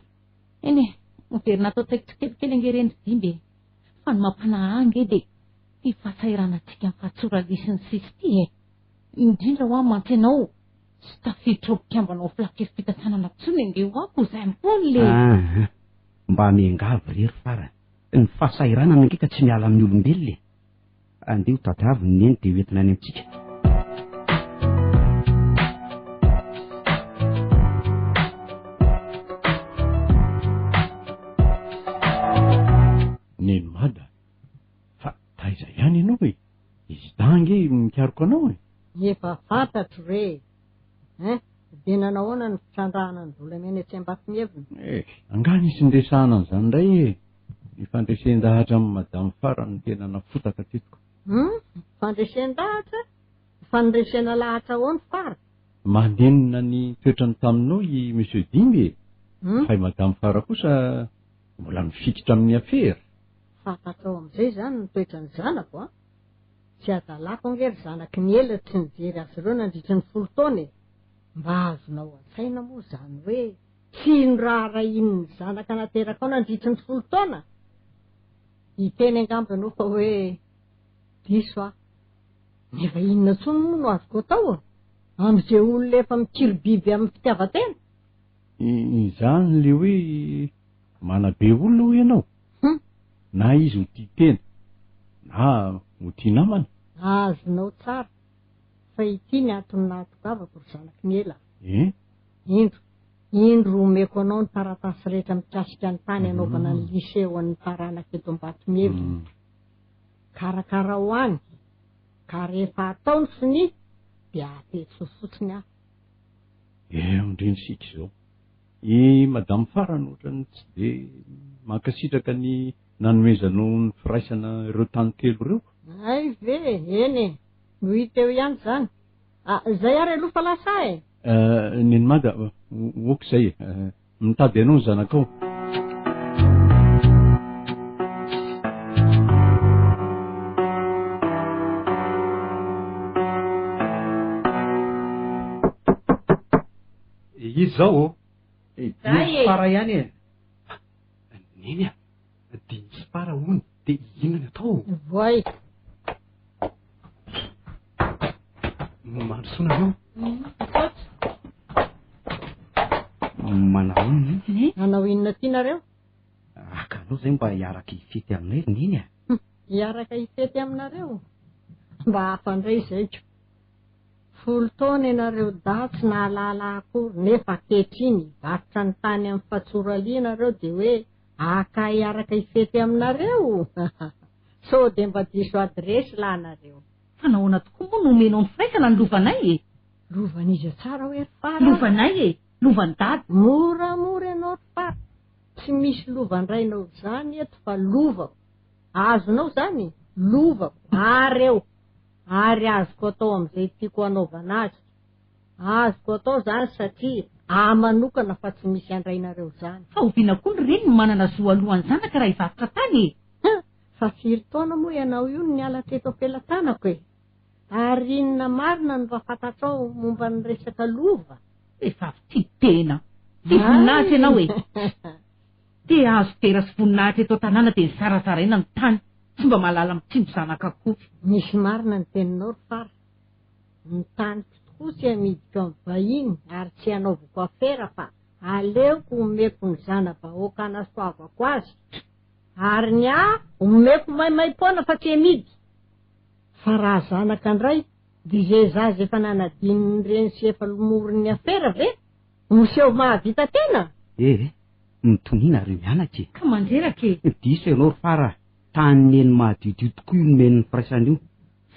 Eny e, miverina ato an-tsaiko tsikelikely ange ireny ry Dimby e. Fa ny mampanahy ahy ange dia ity fahasahiranantsika amin'ny fahatsoralia sy ny sisa ity e. Indrindra hoa mantsy ianao tsy tafiditra ho mpikambana ao filan-kevi-pitantanana intsony ange hoa Cousin Paul e. Aa, mba miangavy re ry Fara. Ny fahasahiranana ange ka tsy miala amin'ny olombelona e. Andeha ho tadiaviny Neny dia ho entina any amintsika. Neny Mada, fa taiza ihany ianao e? Izy dahy ange mikaroka anao e! Efa fantatro re e! Hein? Dia nanao ahoana ny fitrandrahana ny volamena etsy Ambatomihevina? Eh, angaha nisy niresahana an'izany indray e? Ny fandresen-dahatra amin'i Madame Fara no tena nafotaka teto ka. Hum? Fandresen-dahatra? Fandresena lahatra ahoana Fara? Manenina ny toetrany taminao i Monsieur Dimby e! Hum? Fa i Madame Fara kosa mbola mifikitra amin'ny afera. Fantatrao amin'izay izany ny toetran'ny zanako an! Tsy hadalako ange ry zanaky ny ela tsy nijery azy ireo nandritry ny folo taona e! Mba azonao an-tsaina moa izany hoe tsy noraharahian'ny zanaka naterakao nandritry ny folo taona? Hiteny angamba ianao fa hoe diso aho. Nefa inona intsony moa no azoko atao? Amin'izay olona efa mikiribiby amin'ny fitiavan-tena? Izany le hoe manabe olona hoy ianao? Hum. Na izy ho tia tena, na ho tia namana? Azonao tsara fa ity ny antony nahatongavako ry zanaky ny ela. Eh? Indro, indro omeko anao ny taratasy rehetra mikasika ny tany hanaovana ny lycée ho an'ny taranaka eto Ambatomihevina. Karakarao any, ka rehefa atao ny sonia dia apetrso fotsiny aho. Eo indrindra isika izao. I Madame Farany ohatran'ny tsy dia mankasitraka ny nanomezanao ny firaisana ireo tany telo ireo. Hay ve e! Eny e! No hita eo ihany izany. Ah, izay ary aloha fa lasa aho e! Neny Mada, ok izay e! Mitady anao ny zanakao. Iza izao ô? Zay e! Fara ihany e! Neny a! Dimy sy fara hono, dia inona ny atao? Voay! Mandrosoa nareo. Misaotra. Manao inona Neny? Hanao inona aty nareo? Haka anao izay mba hiaraka hifety aminay ry Neny a! Hiaraka hifety aminareo? Mba hafa indray izay ko! Folo taona ianareo dahy tsy nahalala akory nefa ankehitriny hivarotra ny tany amin'ny fatsoralia nareo dia hoe haka hiaraka hifety aminareo? Sao dia mba diso adiresy lahy nareo. Fa nahoana tokoa moa no omenao ny firaisana ny lovanay e? Lovan'iza tsara hoe ry Fara? Lovanay e! Lovan'i Dada. Moramora ianao ry Fara, tsy misy lovan-drainao izany eto fa lovako. Azonao izany? Lovako, ary eo. Ary azoko atao amin'izay tiako hanaovana azy. Azoko atao izany satria ahy manokana fa tsy misy andrainareo izany. Fa oviana koa ny reny no manana zo alohan'ny zanaka raha hivarotra tany e? Huh! Fa firy taona moa ianao io no niala teto am-pelatanako e? Ary inona marina no mba fantatrao momba ny resaka lova? Vehivavy tia tena, tia voninahitra ianao e! Te hahazo dera sy voninahitra eto an-tanàna dia zarazaraina ny tany, tsy mba mahalala mitsinjo zanaka akory. Misy marina ny teninao ry Fara. Ny taniko tokoa tsy amidiko amin'ny vahiny ary tsy hanaovako afera fa aleoko omeko ny zana-bahoaka hanasoavako azy. Ary ny ahy omeko maimaimpoana fa tsy amidy. Fa raha zanaka indray dia izay zaza efa nanadino ny reny sy efa lomorin'ny afera ve? Miseho mahavita tena? Eh! Mitonia nareo mianaka e! Ka mandreraka e! Diso ianao ry Fara a! Tany neny madiodio tokoa io nomen'ny firaisana io.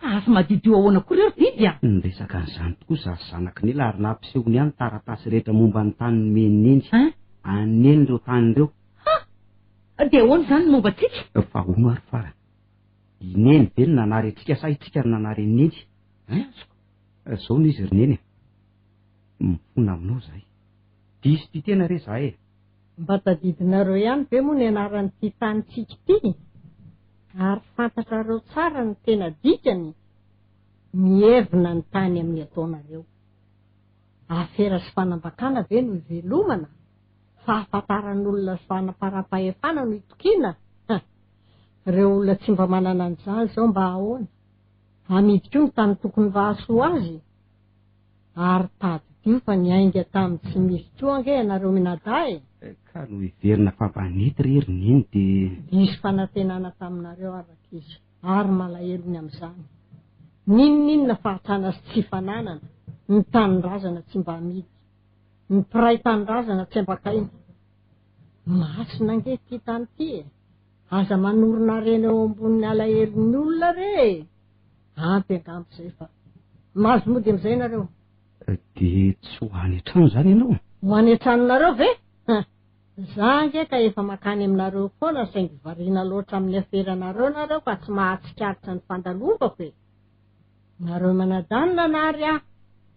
Fa azo madiodio ahoana koa reo ry biby a! Niresaka an'izany tokoa za sy zanak'i Nela ary nampisehony ahy ny taratasy rehetra momba ny tany nomen'i Neny. Hein? An'i Neny ireo tany ireo. Ha! Dia ahoana izany ny momba antsika? Fa hono ary Fara, i Neny ve no nanary antsika sa itsika no nanary an'i Neny? Hein? Zao no izy ry Neny a! Mifona aminao izahay. Diso tia tena re izahay e! Mba tadidinareo ihany ve moa ny anaran'ity tanintsika ity? Ary fantatrareo tsara ny tena dikany? Mievina ny tany amin'ny ataonareo. Afera sy fanambakana ve no ivelomana? Fahafantaran'olona sy fanaparam-pahefana no itokiana? Ha! Ireo olona tsy mba manana an'izany izao mba ahoana? Amidy koa ny tany tokony mba hahasoa azy? Ary tadidio fa niainga tamin'ny tsy misy koa ange ianareo minadahy e! Ka noheverina fa mba nety re ry Neny dia. Diso fanantenana taminareo aho rankizy ary malahelo ny amin'izany. N'inon'inona fahatrana sy tsy fananana, ny tanindrazana tsy mba amidy. Ny mpiray tanindrazana tsy ambakaina. Masina ange ity tany ity e! Aza manorina harena eo ambonin'ny alahelon'ny olona re e! Ampy angamba izay fa mahazo mody amin'izay nareo. Dia tsy ho any an-trano izany ianao? Ho any an-tranonareo ve? Ha! Za ange ka efa mankany aminareo foana saingy variana loatra amin'ny aferanareo nareo ka tsy mahatsikaritra ny fandalovako e! Nareo manadany nanary ahy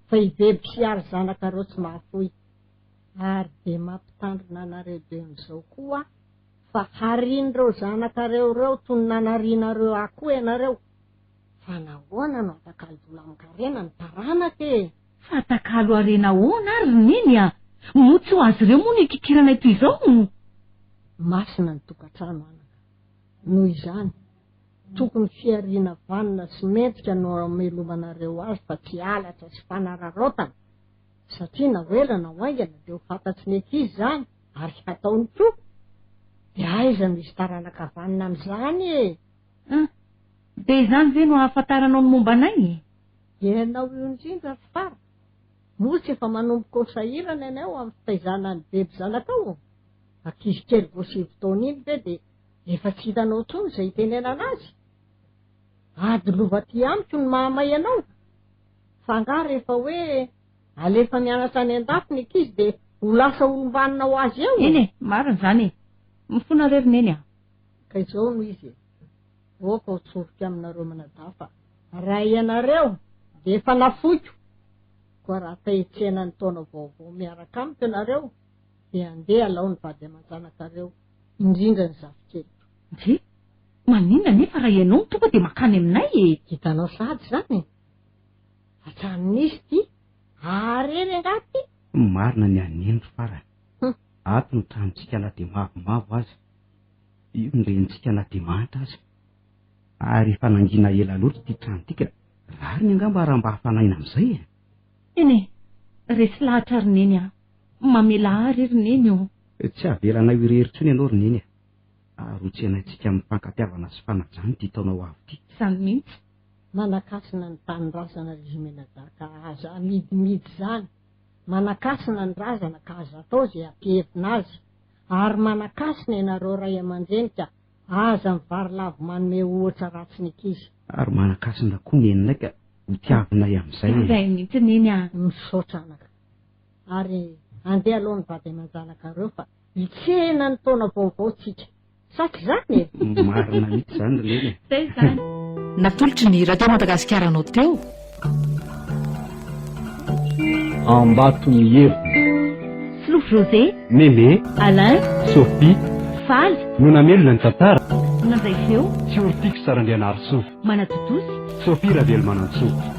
fa i Beby sy ary zanakareo tsy mahafoy. Ary dia mampitandrina anareo dion'izao koa aho fa harian'ireo zanakareo ireo toy ny nanarianareo ahy koa ianareo. Fa nahoana no atakalo vola aman-karena ny taranaka e? Fa atakalo harena ahoana ary ry Neny a? Moa tsy ho azy ireo moa no ikikiranay toy izao? Masina ny tokantrano anaka. Noho izany, Tokony fihariana vanona sy mendrika no hamelomanareo azy fa tsy halatra sy fanararaotana. Satria na ho ela na ho haingana dia ho fantatry ny ankizy izany ary hataony koa. Dia aiza no hisy taranaka vanona amin'izany e? Hum. Dia izany ve no ahafantaranao ny momba anay e? Ianao io indrindra ry Fara. Moa tsy efa manomboka ho sahirana ianao amin'ny fitaizana an'i Beby zanakao? Ankizy kely vao sivy taona iny ve dia efa tsy hitanao intsony izay hitenenana azy? Ady lova aty amiko ny mahamay anao. Fa angaha rehefa hoe alefa mianatra any an-dafy ny ankizy dia ho lasa olom-banona ho azy eo? Eny e, marina izany e. Mifona re ry Neny a. Ka izao no izy e. Aoka ho tsoriko aminareo manadahy fa raha ianareo dia efa nafoiko. Koa raha te hitsena ny taona vaovao miaraka amiko ianareo dia andeha alao ny vady aman-janakareo, indrindra ny zafikeliko. Ndry! Maninona anefa raha ianao no tonga dia mankany aminay e? Hitanao sahady izany e! Hatramin'izy ity, hahareny angaha ity? Marina ny an'i Neny ry Fara a! Ato ny tranontsika na dia mavomavo aza. Io ny renintsika na dia mahantra aza. Ary efa nangina ela loatra ity trano ity ka rariny angamba raha mba hafanaina amin'izay e! Eny e! Resy lahatra ry Neny a! Mamelà ahy re ry Neny ô! Tsy havelanay ho irery intsony ianao ry Neny a! Ary ho tsenaintsika amin'ny fifankatiavana sy fanajana ity taona ho avy ity. Izany mihitsy. Manakasina ny tanindrazana ry Zimenadahy ka aza amidimidy izany. Manakasina ny razana ka aza atao izay hampihevina azy. Ary manakasina ianareo ray aman-dreny ka aza mivarilavo manome ohatra ratsy ny ankizy. Ary manakasina koa neninay ka ho tiavinay amin'izay e. Izay mihitsy neny a. Misaotra anaka. Ary andeha aloha ny vady aman-janakareo fa hitsena ny taona vaovao tsika. Sa tsy izany e? Marina mihitsy izany ry Neny e. Zay izany. Natolotry ny Radio Madagasikara anao teo. Ambatomihevina. Solofo José. Mémé. Alain. Sophie. Faly. No namelona ny tantara. Nandray feo. Tsiortix Randrianarisoa. Manatontosa. Sophie Ravelomanantsoa.